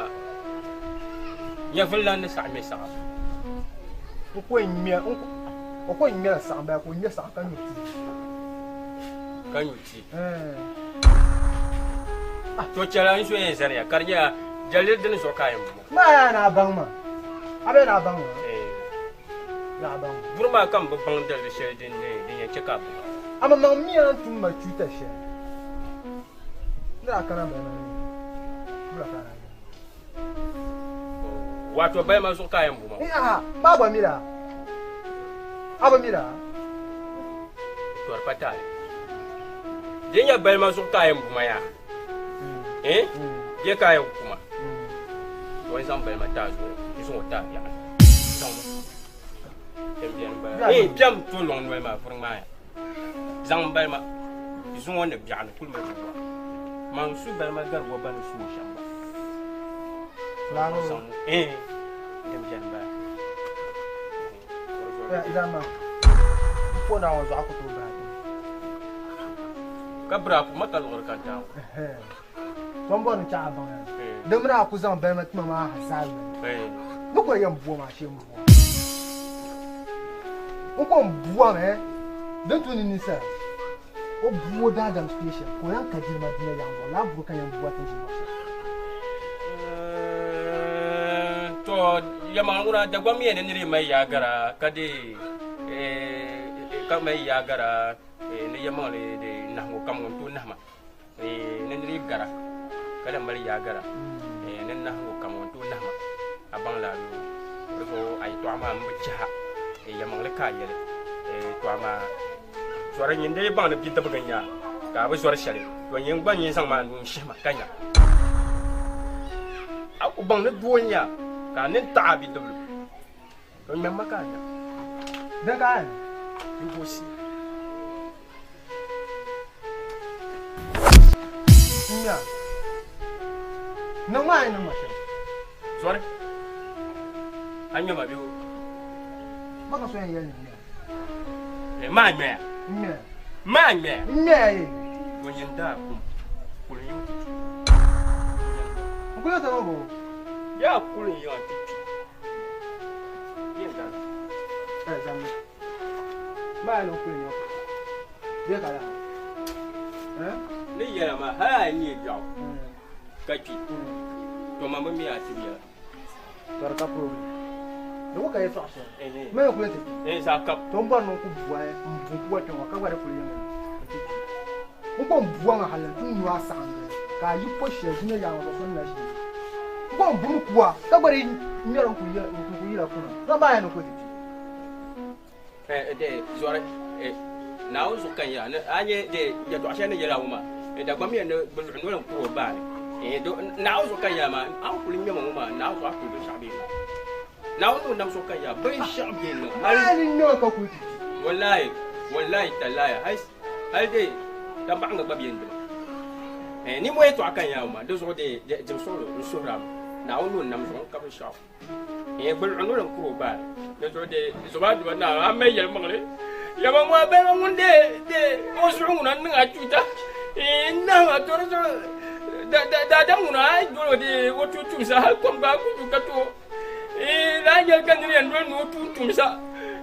nyɛvuli lan ni saɣim mi saɣim. O ko ŋmɛ, o ko ŋmɛla saɣim bala ka o ŋmɛ saɣim ka nyu tii. Ka nyu tii. To chɛla n so yɛn zaniya ka di nyɛla daliri dini zuɣu ka a yɛn bu ma. Maa yaa ni a baŋ ma. A bee ni a baŋ ma. Ni a baŋ ma. Buri maa ka m bi baŋ daliri shɛli din yɛn chɛ ka a bu ma. A maŋmaŋ mi a ni tum ma chuuta shɛli. N daa kana balima ni bula ka daa Wato balima zuɣu ka a yɛn bu ma. Aha, maa gba mila. A bi mila. Tɔri pa taali. Di nyɛ balima zuɣu ka a yɛn bu ma yaa. Eh? Bɛ ka a yɛn ku ma. To n zaŋ balima ti a zuɣu n zaŋ o ti a yaɣali. Zaŋ ma. Din beni m-bala. Eh, piɛm to lɔŋ noli maa vuri ŋmaaya. Zaŋ m balima zuŋɔ ni biɛɣuni kuli mali ti bɔra. Man su balima gari o ba ni su o shɛm gba. Zaŋ eh, din beni m-bala. Zama, m po Naawuni zuɣu a ku tooi bahi ti. Ka biri a ku ma ka liɣiri ka n taai o. To m bɔri ni chaɣ a baŋ ya ni di mini a ku zaŋ balima tima maa ha zaa yoli. Ni kuli yɛn bua maa shee m-bua. N ko m buami din tu ni ninsala o bu o daadam special ka o lan ka jilima dunia yaɣa zuɣu lala buri ka yɛn bua ti ʒi luɣ shɛli. To yɛlimaŋli ŋuna Dagbaŋ mi ni niri yi mali yaa gara ka di ka mali yaa gara ni yɛlimaŋli di nahiŋgu kam ŋun tooi nahima ni niri yi gara ka lahi mali yaa gara ni nahiŋgu kam ŋun tooi nahima a baŋ la di zuɣu a yɛtɔɣa maa m bi chiha yɛlimaŋli ka a yɛli to amaa zɔri nyin dee baŋ ni bidibigi n-nyɛ a ka a bi zɔri shɛli to nyin gba nyin zaŋ ma a nuu n-shihi ma ka nya a ku baŋ ni doo n-nyɛ a ka a nini taɣi a bidibili to ŋmɛm ma ka a nya. Din ka a yɛn Yi gosi. N-nya niŋ ma a yi niŋ ma shɛm. Zɔri a ŋmɛ ma bee o? Ma ka so yɛn yɛli ni n ŋmɛ a. Maa ŋmɛya. Ŋmɛya. Maa ŋmɛya. Ŋmɛya ye. Ŋun yɛn daa kum kuli yiŋ ti kpi. N kuli tɔŋ bo. Yaa kuli yiŋ ti kpi. Yɛn daa. Ɛ zammi. Maa yɛn kuli yiŋ ti kpi. Bee ka laa. Ni yɛla maa hali a yi nyɛ biɛɣu ka kpi to ma bi mi a tibi yɛla. Tɔri ka problem. Di ku ka yɛltɔɣa shɛli. Ma yɛn kuli ti kpi. Ee zaa kab. To m bɔri ni n ku bua n bu n kuwa kpɛŋɔ ka gba di kuli yiŋ n ti kpi. N ko m bua ŋa hali n ti nyu a saɣiŋgili ka a yi po shɛli dunia yaɣa ŋɔ zuɣu so ni na ʒi li. N ko m bumi kuwa ka gba di ŋmɛri n ku yila kuna. Dama maa yɛn ni kuli ti kpi. Zɔri Naawuni zuɣu ka n yɛra ni a nyɛ yɛtɔɣ shɛli ni yɛl a ŋɔ maa, Dagbamb yɛn ni bɛ luɣi noli n-kur o baani. Naawuni zuɣu ka n yɛra maa, a ni kul ŋme ma ŋɔ maa, Naawuni zuɣu a kul binshɛɣu bee niŋ. Naawuni ni o nam zuɣu ka n yɛra, binshɛɣu bee niŋ. Hal ni ŋme ma ka kul ti kpi. Wallahi, wallahi tallahi, hal dee tambaɣiŋga gba bi yɛn di ma. Ninmɔhi yɛtɔɣa ka n yɛra ŋɔ maa, di zuɣu dee dim suɣilo n-suhir a mi. Naawuni ni o nam zuɣu n ka binshɛɣu. N gbulɣu noli n-kuri o baai. Di zuɣu dee zuba duba naa a mali yɛlimaŋli. Yaba ŋɔ a baliba ŋun dee dee o zuɣu ŋuna n-niŋ a chuuta n-nahim a to di zuɣu daadam ŋuna a yi doli o dee o tuuntumsa hali kom gba a ku du ka to laa yɛli ka niri yɛn doli ni o tuuntumsa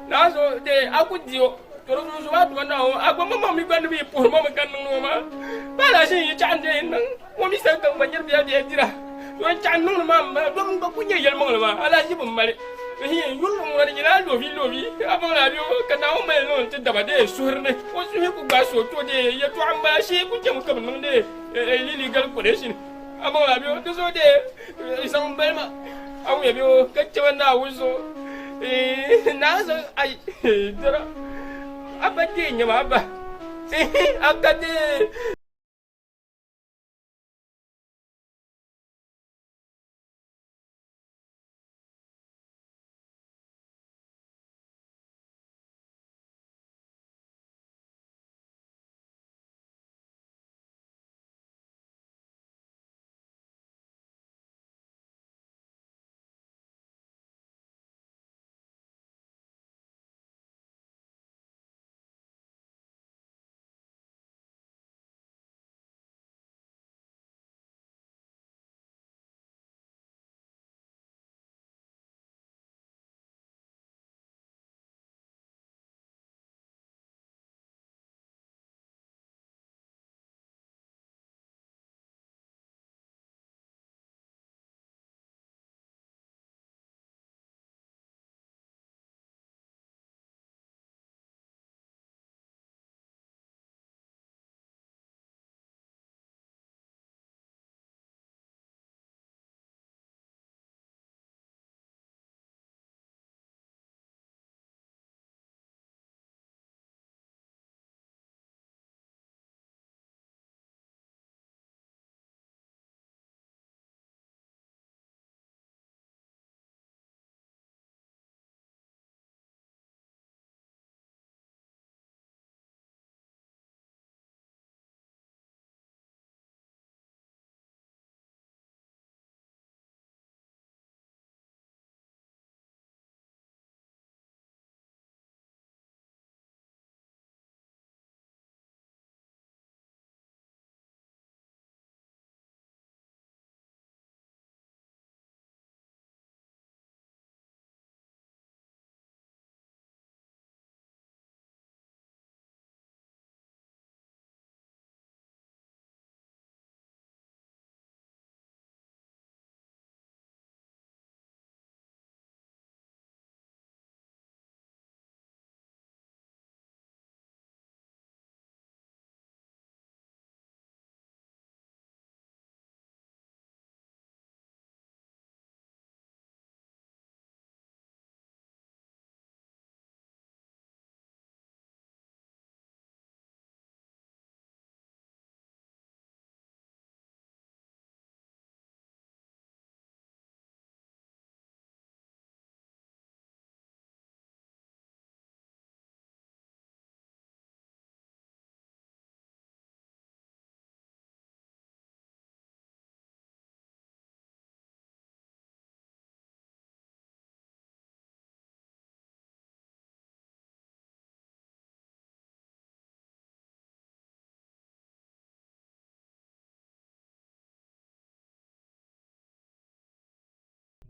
naa zuɣu dee a ku di o to di zuɣu zuba duba naa a gba maŋmaŋ mi gba ni bi yi puhiri ma mi ka niŋdi o maa pa alaʒini yi chaɣ n-dee niŋ O mi sani ka n gba nyari biɛla biɛla dira. To n chaɣ niŋdi maa m-bala domi n gba kuli nyɛ yɛlimaŋli maa alahiʒi bi mali. N yuli ŋuna di nyɛla a lovi lovi a baŋ la a bɛ ka Naawuni mali niŋ ti daba dee suhuri ni o suhi ku gbaai so to dee yɛltɔɣa m-bala shee ku chɛmi ka bɛ niŋ dee illegal connection a baŋ la a bɛ di zuɣu dee zaŋ m bali ma a wuya bɛ ka chɛ ba Naawuni zuɣu Naawuni zuɣu ai dira a ba dee nyɛma a ba a ka dee.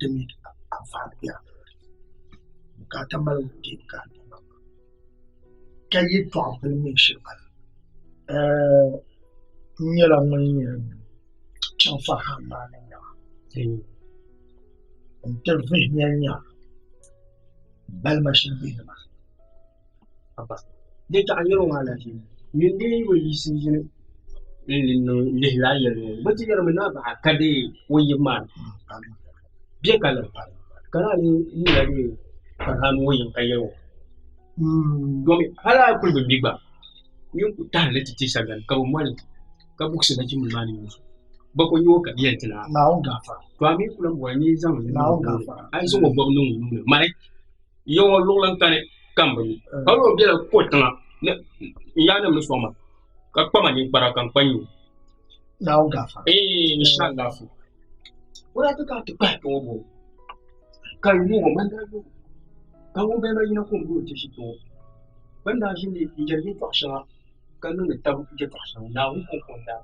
Di mi anfaani be a ni. Bukaata malibu bee bukaata malibu ka yɛtɔɣa bili mi shiri mali. N nyɛla ŋun yɛn chaŋ Farhan maa ni nya n-ti vihi nya nya balima shɛli bɛ ni maa. Abba, di taɣi yɛli o maa lahi nyin dee yi bi yiɣisi ʒini n-niŋ lihi lala yɛli ŋɔ bɛ ti yɛrimi ni a bahi ka deei o yibu maa ni bɛ ka li ka naan yi yila deei Farhan ŋɔ yiŋ ka yɛli o domi hali a yi kuli bi mi gba nyin ku tahiri li ti ti sagani ka bɛ moli ka buɣisi nachimbil maa ni nyɛ so bɛ ko nyɛ o ka di yɛli ti naa Naawuni gaafara. To a mi ku lahi bɔri ni yi zaŋ li niŋ o Naawuni nuu ni gaafara. a yi zaŋ o bɔbu niŋ o nuu ni mali Ya ŋɔ luɣili n-kani ka m bi mi. Hal o bela ko tiŋa ni n yaannim ni sɔŋ ma, ka kpa ma ninkpara ka n kpa n-nya o. Naawuni gaafara. Eeh, insha-Allah. O daa ti kana ti kpahi kpe ŋɔ bɔbu, ka n yooi o, man daa yooi o, ka ŋun bala maa yina ka o ni o ti ʒi kpe ŋɔ. Bɛ ni daa ʒini n-yɛri yɛtɔɣ shɛŋa ka niŋdi tab yɛtɔɣ shɛŋa, Naawuni kɔŋko n-daa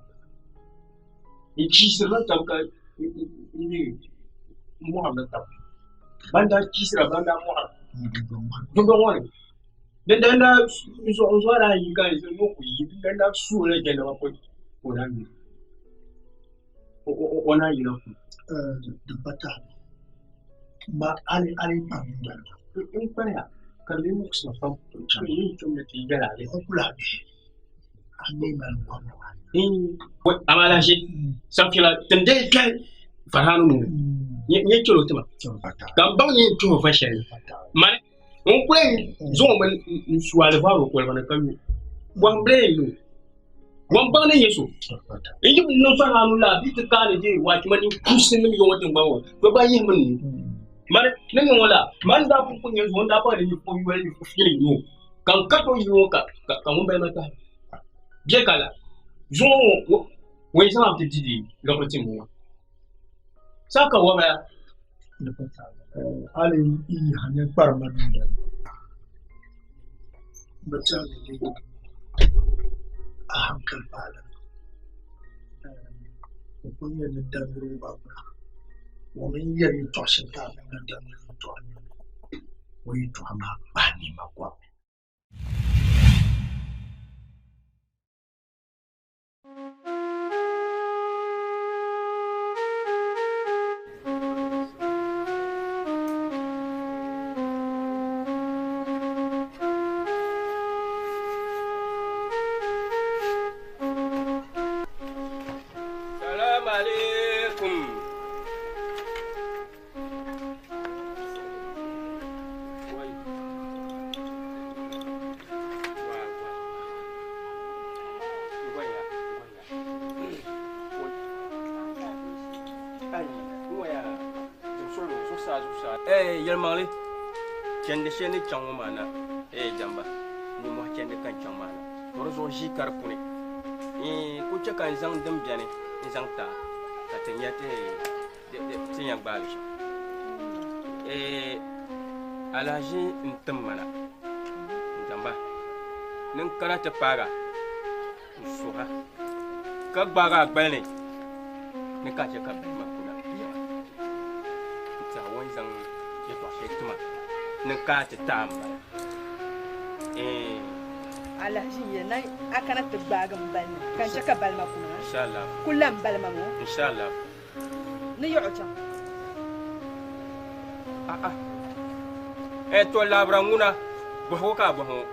n chiisirila tab ka n mɔɣirila tab. Ban daa chiisira ban daa mɔɣira dundɔŋ ŋɔ ni din daa daa n zuɣu daa yi ka n ku yi din daa daa suhila jɛnda maa pɔi ka o naan yi o naan yina kuli. Di pa taali ma hali a yi kpaŋ dundɔŋ n kpaya ka di lee muɣisi ma pam ka di lee tumdi ti yɛla a n kuli a bihi a mi mali kom Amaa lahi sanfila tin deei kpɛhi Farhana nuu ni nyɛ chɛlo tima ka n baŋ ni yɛn tuhi va shɛli mani n ku yɛn zaŋ o mi n su alibarika o koliba ni ka nyu bɔhim bila yɛn nyu ŋun baŋ ni nyɛ so n yi bi niŋ Farhana laa bɛ ti kaani dee waachi mani kusi nim yɔŋɔ tiŋgbani ŋɔ bɛ gba yihi mi nuu mani ni niŋ o laa mani daa pun ku nyɛ zuɣu n daa pahi ni o yoli ni fili nyu ka n ka to yino ka ka ŋun bala maa tahi bɛ ka la zuŋɔ ŋɔ ŋun zaŋ ti di di liɣiri ti ŋɔ saa ka wabaya hali yi ha ninkpara ma dundoli bi tɛha ni di a hankali paali o kuli nyɛ ni damgiri o ba gbuna o mini yɛri yɛltɔɣa shɛli ka a niŋ ni damgiri yɛltɔɣa o yɛltɔɣa maa kpahi nɛma kɔbu ni. Salaam alaikum. Yɛlimaŋli chɛndi shɛli ni chaŋ ŋɔ maa na jamba nimmohi chɛndi ka n chaŋ maa na to di zuɣu ʒii ka di kuni ku chɛ ka n zaŋ din biɛni n zaŋ ti a ka ti nya ti ti yɛn gbaai li shɛm alahiʒi n tim ma na n jamba ni n kana ti paaga n suha ka gbaagi a gbali ni ni ka chɛ ka bihi maa kuna n tiɛha o ni zaŋ yɛltɔɣa shɛli tima ni n kana ti taai n bala Alahiʒi n-yɛli ni a kana ti gbaagi m bali ni ka n chɛ ka bali ma kuna Inshallah. Ku lan bali ma ŋɔ. Inshallah. Ni yiɣi o chaŋ. A'a. Eh, to labira ŋuna bɔhigu ka a bɔhi ŋɔ.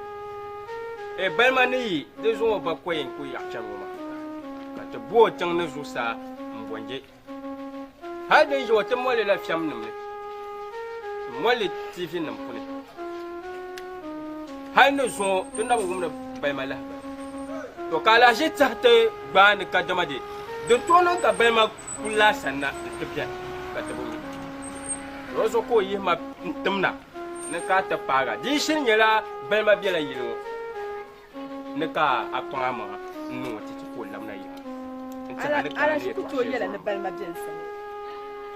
Eh, balima ni yi di zuŋ o ba kɔyɛn n-ku yaɣi chani ŋɔ maa, ka ti bo o tiŋ ni zuɣusaa m-bɔnje. Hal din ʒi o ti moli la fiɛmnim ni, m-moli TV nim puni. Hal ni zuŋɔ ti na bi wumdi balima lahibali. To ka alahiʒi tɛhi ti gbaai ni kadama di di tooi niŋ ka balima kuli la a sanna nti beni ka ti bi mi. Di zuɣu ka o yihi ma n-tim na ni ka a ti paag a. Di yi shiri nyɛla balima bela yili ŋɔ ni ka a kpaŋ amaŋa n-niŋ o titi ka o labina yiŋa n-tɛhi a ni kana ni Alahiʒi ku yɛtɔɣ tooi shɛli yɛla ni zuɣu. balima be n sani.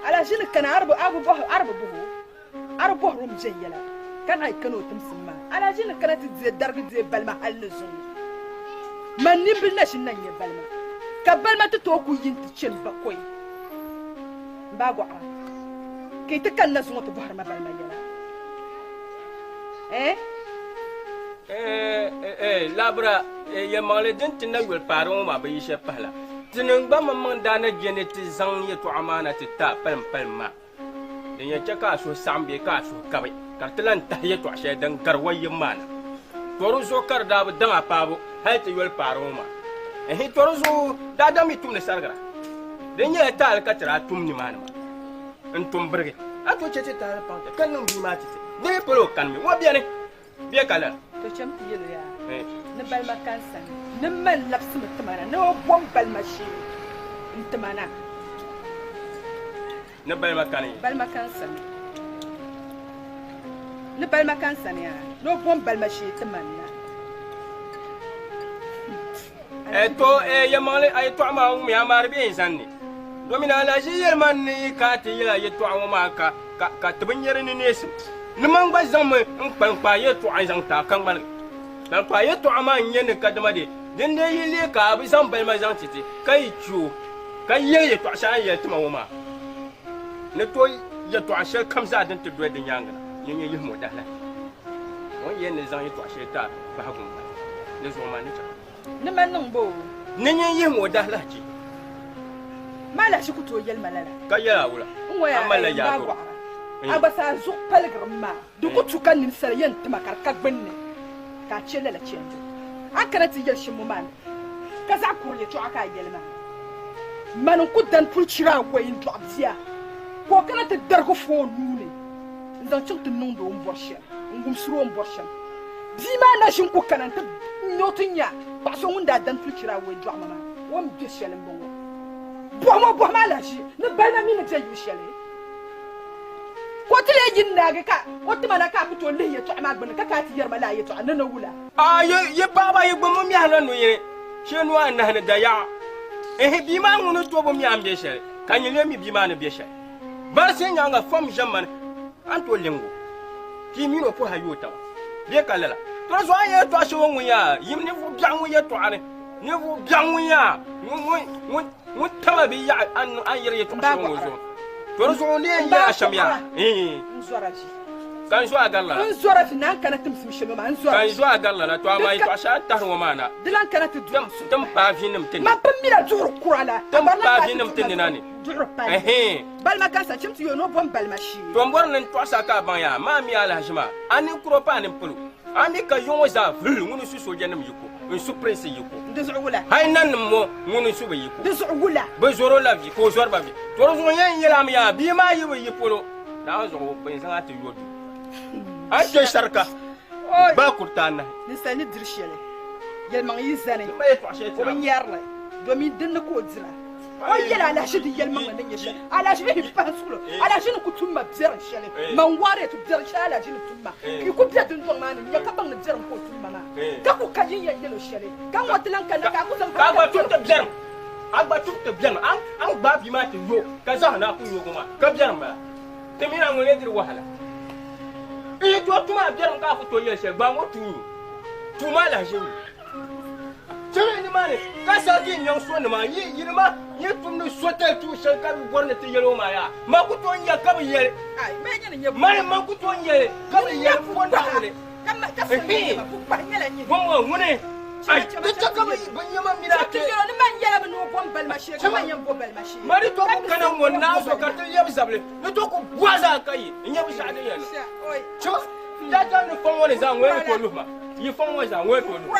Alahiʒi ni kana a di bi bɔh o. A di bɔhiri o mi viɛnyɛla, ka naai kana o timsim maa. Alahiʒi ni kana ti deei darigi deei balima hal ni zuŋɔ. Man nimbili na ʒini na n-nyɛ balima, ka balima ti tooi ku yi nti chani bakɔi m-baai gɔɣira. Ka yi ti kanna zuŋɔ ti bɔhiri ma balima yɛla. Eh? Labira, yɛlimaŋli din ti na yoli paari ŋɔ maa bi yi shɛli pahila. Tinim gba maŋmaŋ daa na je ni ti zaŋ yɛtɔɣa maa na ti ti a palimpalim maa. Din yɛn chɛ ka a suhu saɣim bee ka a suhu kabi, ka di ti lan tahi yɛtɔɣ shɛli din gari o yibu maa na. Tɔ di zuɣu ka di daa bi daŋ a paabu hal ti yoli paari ŋɔ maa. Ɛhi, tɔ di zuɣu daadam yi tumdi sarigira, di nyɛla taali ka ti daa tum nimaani maa n-tum birigi. A tooi chɛ ti taali paŋ ti ka niŋ bia maa ti ti. Di mi palo o kanimi, o beni bee ka lala? Tɔ cham ti yɛl o yaa ni balima ka n sani, ni m ma n-labisimi ti ma na ni o bom balima shee n-ti ma na. Ni balima kani? Balima ka n sani. Ni balima ka n sani yaa, ni o bom balima shee ti ma na. To, yɛlimaŋli a yɛtɔɣa maa wumya, amaa di be n zani ni. Domin alahiʒi yɛli ma ni yi ka ti yɛl a yɛtɔɣa ŋɔ maa ka ti bi nya di ni neesim. Ni man gba zaŋmi n kpalikpaa yɛtɔɣa n-zaŋ ti a ka ŋmaligi. Kpalikpaa yɛtɔɣa maa n-nyɛ ni kadama di din dee yi leei ka a bi zaŋ balima zaŋ ti ti, ka yi chi o, ka yɛli yɛtɔɣ shɛli a ni yɛli ti ma ŋɔ maa, ni tooi yɛtɔɣ shɛli kam zaa din ti doli di nyaaŋa na, ni nyɛ yihim o dahilahichi. O ni yɛli ni zaŋ yɛtɔɣ shɛli ti a bahigu m-bala, di zuɣu maa ni chaŋ. Ni ma niŋ ba o. Ni nyin yihim o dahilahichi. Ma alahichi ku tooi yɛli ma lala. Ka yɛl a wula? N ŋɔ yaa, A malila n daa yaadoro. gɔɣira. A gba saa zuɣu paligirim maa, di ku tu ka ninsala yɛn ti ma ka di ka gbunni, ka a chɛ lala chɛndi. A ni kana ti yɛli shɛm ŋɔ maa ni, ka zaɣ kurili yɛtɔɣa ka a yɛli maa. Mani n-ku dani puli chira awɔi n-dɔɣi bia, ka o kana ti darigi fo o nuu ni n-zaŋ chaŋ ti niŋdi o ni bɔri shɛm, n-wumsiri o ni bɔri shɛm. Bia maa na ʒi n-ku kana nti nya o ti nya paɣ so ŋun daa dani puli chira awɔi dɔɣi ma maa, o ni be shɛli m-bɔŋɔ. Bɔhim o bɔhim alahiʒi ni balima mi ni be yuɣ shɛli. Ka o ti lee yi n-naagi ka o ti ma na ka a ku tooi lihi yɛtɔɣa maa gbunni ka ka a ti yɛri ma lala yɛtɔɣa ni ni wula? A yi paɣiba yi gbubi miɛhi la nuyini shee nua anahi ni dayaɣa. Ɛhi, bia maa ŋuni tooi bi miɛhi m-be shɛli, ka nyin lee mi bia maa ni be shɛli. Barisi nyaaŋa fam ʒiɛmani, a ni tooi liŋg o, ka yi min o puhi a yooi taba bee ka lala. To di zuɣu a ni yɛli yɛtɔɣ shɛŋa ŋun yaa yim ninvuɣ biɛɣu ŋun yɛtɔɣa ni, ninvuɣ biɛɣu ŋun yaa ŋun taba bi yaɣi a ni yɛri yɛtɔɣ shɛŋa ŋɔ zuɣu. To di zuɣu n ni yɛn yɛl a shɛm yaa, ka n zo a gari lala. N zɔra vi naan kana timsim shɛm maa, n zɔra Ka n zo a gari lala, to amaa yɛtɔɣ shɛli a ni tahiri ŋɔ maa na, Di lan kana ti duhi n suhu. Ti ni paai vinim ti ni. Man pun mila duɣiri kura la, Ti ni amaa lan paai ka ti vinim ti duhi ma nina ni. duɣiri pali. Ɛhɛn. Balima kansa chim ti yo ni o bom balima shee. To m bɔri ni n tɔɣisi a ka a baŋ yaa, maa mi alahiʒi maa, a nini kuro paai nini polo, a mi ka yuŋ ŋɔ zaa vuli ŋuni n-su soojanim yiko, n-su pirinsi yiko. Di zuɣu wula? Hali nanim ŋɔ ŋuni n-su bɛ yiko. Di zuɣu wula? Bɛ zɔr o la vi, ka o zɔri ba vi. To di zuɣu n yɛn yɛl a mi yaa, bia maa yi bi yi polo, Naawuni zuɣu bɛ ni zaŋ a ti yo duu. A ni kpe sarika baa kuriti anahi. Ninsal ni diri shɛli, yɛlimaŋ yi zani, Di mali yɛtɔɣ shɛli o tira. bi nyari li, domin din ni ka o dira. O yɛli alahiʒi di yɛlimaŋli ni nyɛ shɛli. Alahiʒi mi pahi suɣulo. Alahiʒi ni ku tum ma biɛrim shɛli. Man waari ti biɛrim shɛli alahiʒi ni tum ma. Ka yi ku be dundɔŋ maa ni n-nya ka baŋ ni biɛrim ka o tum ma maa. Ka ku ka yin yɛn yɛl o shɛli. Ka ŋɔ ti lan kanna ka a ku zaŋ Ka a gba tum ti biɛrim. A gba tum ti biɛrim. A ni gbaai bia maa ti yo ka zaŋ na ku yoogi maa ka biɛrim bala. Ti mini a ŋun lee diri wahala. N yi tooi tum a biɛrim ka a ku tooi yɛli shɛli, gbaam o tuui nyu. Tuui maa lahi ʒi nyu. Chɛli nimaani ka sarigi n-nyaŋ sonima, yi yinima yi tumdi sotali tuun shɛli ka bɛ bɔri ni ti yɛli o maa yaa, man ku tooi nya ka bɛ yɛli. Mani man ku tooi nya li ka bɛ yɛli po Naawuni. Bɔŋɔ ŋuni ai di chɛ ka bɛ nya ma mini a kpe. Mani to ku kana ŋɔ naa so ka ti lɛbi zabili ni to ku bɔhi zaa ka yi n-nya binshɛɣu din yɛn niŋ. Chɛ Daadam ni fɔŋ ŋɔ ni zaa ŋɔ ni tooi luhi ma. Yi fɔŋ ŋɔ zaa ŋɔ ni tooi luhi ma.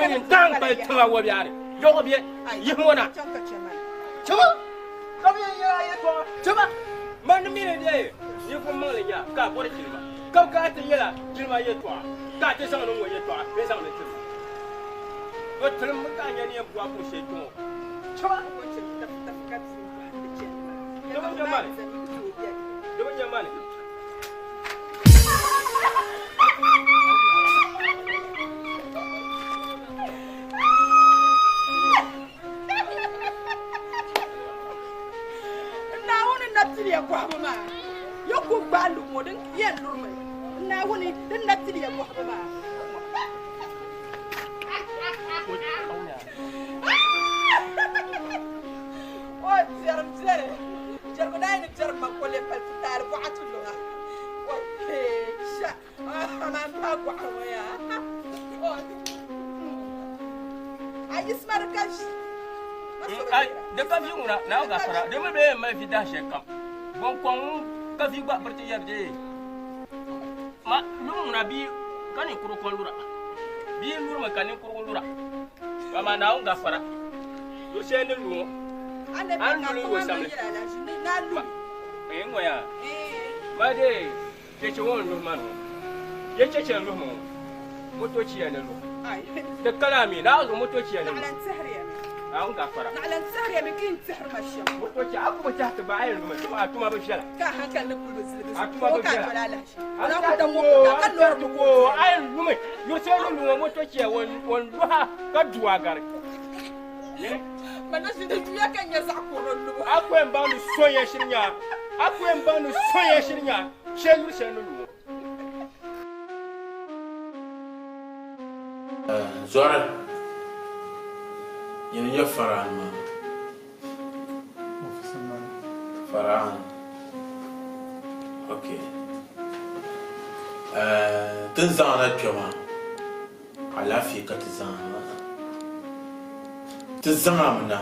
Ŋuni n-tahi n-kpali tiŋa wɔbiɛri yɔɣu bɛ yihi ŋɔ na. Chɛ ka bɛ yɛn yɛl a yɛtɔɣa. Chɛ ba man ni mi ni dee ninvuɣ maŋli nya ka a bɔri jilima, ka bɛ kana ti yɛl a jilima yɛtɔɣa, ka a ti zaŋdi ŋɔ yɛtɔɣa n-zaŋdi tiri ma. To tilimmi ka a nya ni yɛn bu a kuɣ shɛli kpe ŋɔ. Chɛ ba. Di bi nya mani. Di bi nya mani. Naawuni na tiliya bɔhibu maa yi ku gbaai lubu ŋɔ din yɛn lurimi. Naawuni din na tiliya bɔhibu maa. O biɛrim biɛri, jɛrigu daa Wallahi ni biɛri ma kole pali putaali bɔɣa ti luŋa. Sha, amaa m paai gɔɣiri ŋɔ yaa. A yiɣisima di ka ʒi. Di ka vi ŋuna, Naawuni gafara, di mi bee yɛn mali vi dahi shɛli kam. Bɔnkɔŋ ŋun ka vi gba biriti yɛri dee. Ma lumi ŋuna bia ka ninkurigu kɔŋ lura. Bia n-lurimi ka ninkurigu lura. Amaa Naawuni gafara, luɣ shɛli ni lu ŋɔ, a ni luli o samli. N ŋɔ yaa, ma dee cheche ŋɔ n-luhi ma ni ŋɔ. Ye cheche n-luhi ma ŋɔ, motochiya ni luhi. Di kana a mi, Naawuni zuɣu motochiya ni luhi. Naawuni gafara. Motochiya, a ku bi tɛhi ti gba a yɛn lumi, a tuma bi viɛla. A tuma bi viɛla. A tɛhi ti woo, a yɛn lumi. Luɣ shɛli ni lu ŋɔ motochiya ŋɔ luha ka du a gari. A ku yɛn baŋ ni so yɛn shiri nya a ku yɛn baŋ ni so yɛn shiri nya shee yuri shɛli ni lu ŋɔ. Zɔri, nyini n-nyɛ Faraan maa. Faraan, ok. Ti ni zaŋ a na kpe maa, alaafee ka ti zaŋ a maa na. Ti zaŋ a mi na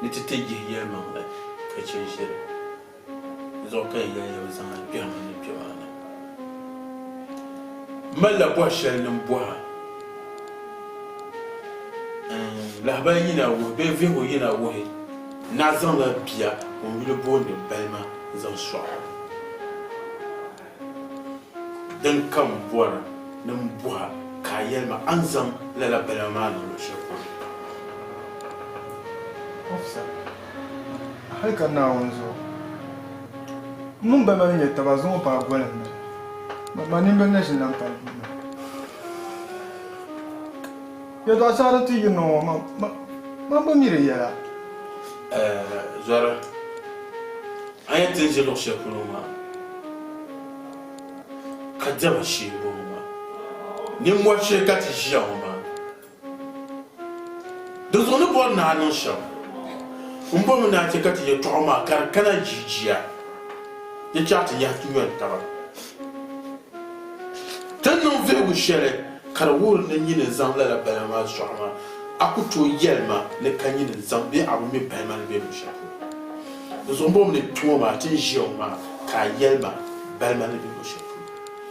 ni ti ti yihi yɛlimaŋli ka chɛ ʒiri. Di zuɣu ka yi yɛli ya bi zaŋ a kpɛhimi ni kpe maa ni. M malila bɔhi shɛli ni m bɔh a. N lahabali yina wuhi bee vihigu yina wuhi ni a zaŋla bia ŋun yuli booni Balima n-zaŋ sɔɣ o. Din ka m bɔra ni m bɔh a ka a yɛli ma a ni zaŋ lala balima maa niŋ luɣ shɛli polo. Officer, hali ka Naawuni zuɣu, m mini balima ni nyɛ taba zuŋɔ paai goli m-bala. Ma nimbili na ʒini lan pali bia maa. Yɛltɔɣa shɛŋa din ti yirina ŋɔ, man bi mi di yɛla. Zɔra, a yɛn ti ni ʒe luɣ shɛli polo maa, ka diɛma shee m-bɔŋɔ maa. Nimmɔhi shee ka ti ʒiya ŋɔ maa. Dinzuɣu ni bɔri ni a niŋ shɛm, m bɔrimi ni a chɛ ka ti yɛtɔɣa maa ka di kana jijiya, di chaɣ ti nyahi ti nyɔni taba. Ti ni niŋ vihigu shɛli ka di wuhiri ni nyini n-zaŋ lala balima maa sɔɣi maa, a ku tooi yɛli ma ni ka nyini n-zaŋ bee a bi mi balima ni be luɣ shɛli polo. Dinzuɣu m bɔrimi ni kpe ŋɔ maa ti ni ʒiya ŋɔ maa ka a yɛli ma balima ni be luɣ shɛli polo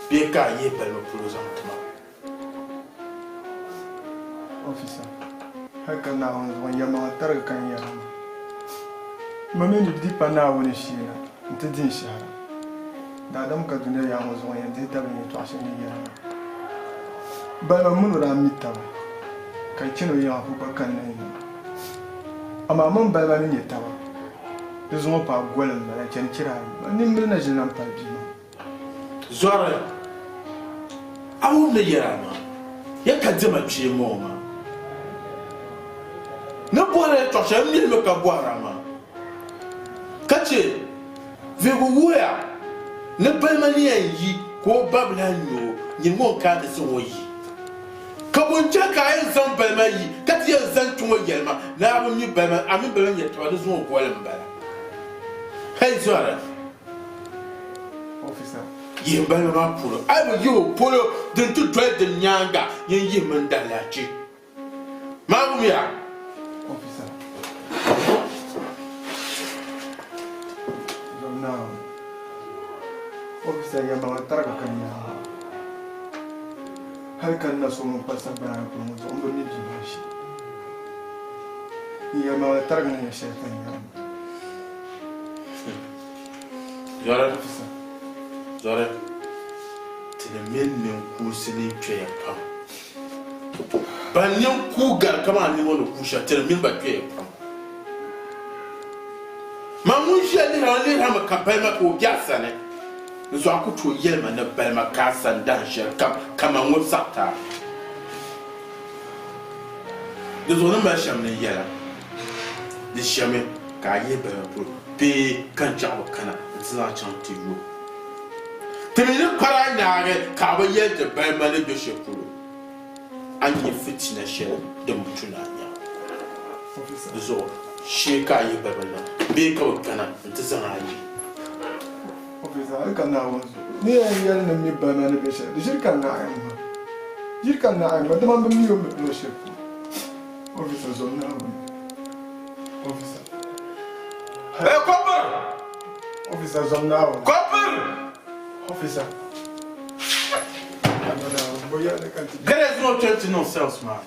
bee ka a yihi balima polo zaŋ ti ma. Officer, hali ka Naawuni zuɣu n yɛlimaŋli tarigi ka n yɛra maa. Ma mi ni di pa Naawuni shee na nti di n shɛhira. Daadam ka dunia yaɣa ŋɔ zuɣu n yɛn dihi tabili yɛltɔɣa shɛli ni yɛra maa. Balima m mini o daa mi taba ka yi chani o yiŋa ka o gba kanna n yiŋa. Amaa m mini balima ni nyɛ taba di zuŋɔ paai goli m-bala n-chani chira ayi. Ma nimbili na ʒini lan pali bia maa. Zɔri, a wum ni yɛra maa, ya ka diɛma kpee m-bɔŋɔ maa. Ni bɔhiri yɛtɔɣ shɛli m milimi ka bɔhir a maa, ka chɛ vihigu wuhiya ni balima ni yɛn yi ka o ba bi lahi nya o, nyini ŋɔ n-kana ti zaŋ o yi. Ka bɔ n-chɛ ka a yɛn zaŋ balima yi ka ti yɛn zani kpe ŋɔ yɛli ma ni a bi mi balima, a mini balima nyɛ taba di zuŋɔ goli m-bala. Hei Zɔri! Yihim balima maa polo, a yi bi yihi o polo din ti doli din nyaaŋa, yin yihimi n daalahichi maa wumiya. Hali ka n na so ŋun pa sagbana ni polo ŋɔ zuɣu m bi mi bia maa shee. N yɛlimaŋli tarigi ni nyɛ shɛli ka n yɛri maa. Zɔri, zɔri, ti ni mini ninkuunsi ni kpɛya pam. Ban ninkuu gari kaman a nini ŋɔ ni ku shɛli, ti ni mini ba kpɛya pam. Man ŋun ʒiya lihiri a lihiri a mi ka balima ka o be a sani. N zuɣu a ku tooi yɛli ma ni balima ka a sani dahin shɛli kam kaman ŋun saɣiti a. Di zuɣu ni mali shɛm ni n yɛla, di ʒiɛmi ka a yihi balima polo bee ka n chaɣ bi kana nti zaŋ chaŋ ti yo. Ti mi ni kpari a naagi ka a bi yɛli ti balima ni be shɛli polo, a ni nya fitina shɛli din bi tu ni a nya. Di zuɣu shee ka a yihi balima na. bee ka bɛ kana nti zaŋ a yi? Officer, hali ka Naawuni zuɣu ni yɛn yɛli ni m mi balima ni be shɛli, di ʒiri ka naɣi m ma. Ʒiri ka naɣi m ma, dama m bi mi o ni be luɣ shɛli polo. Officer, zom Naawuni. Officer. Hey, Kɔpir! Officer, zom Naawuni. Kɔpir! Officer. Gɛrɛ zuŋɔ kpɛm ti niŋ cells maa.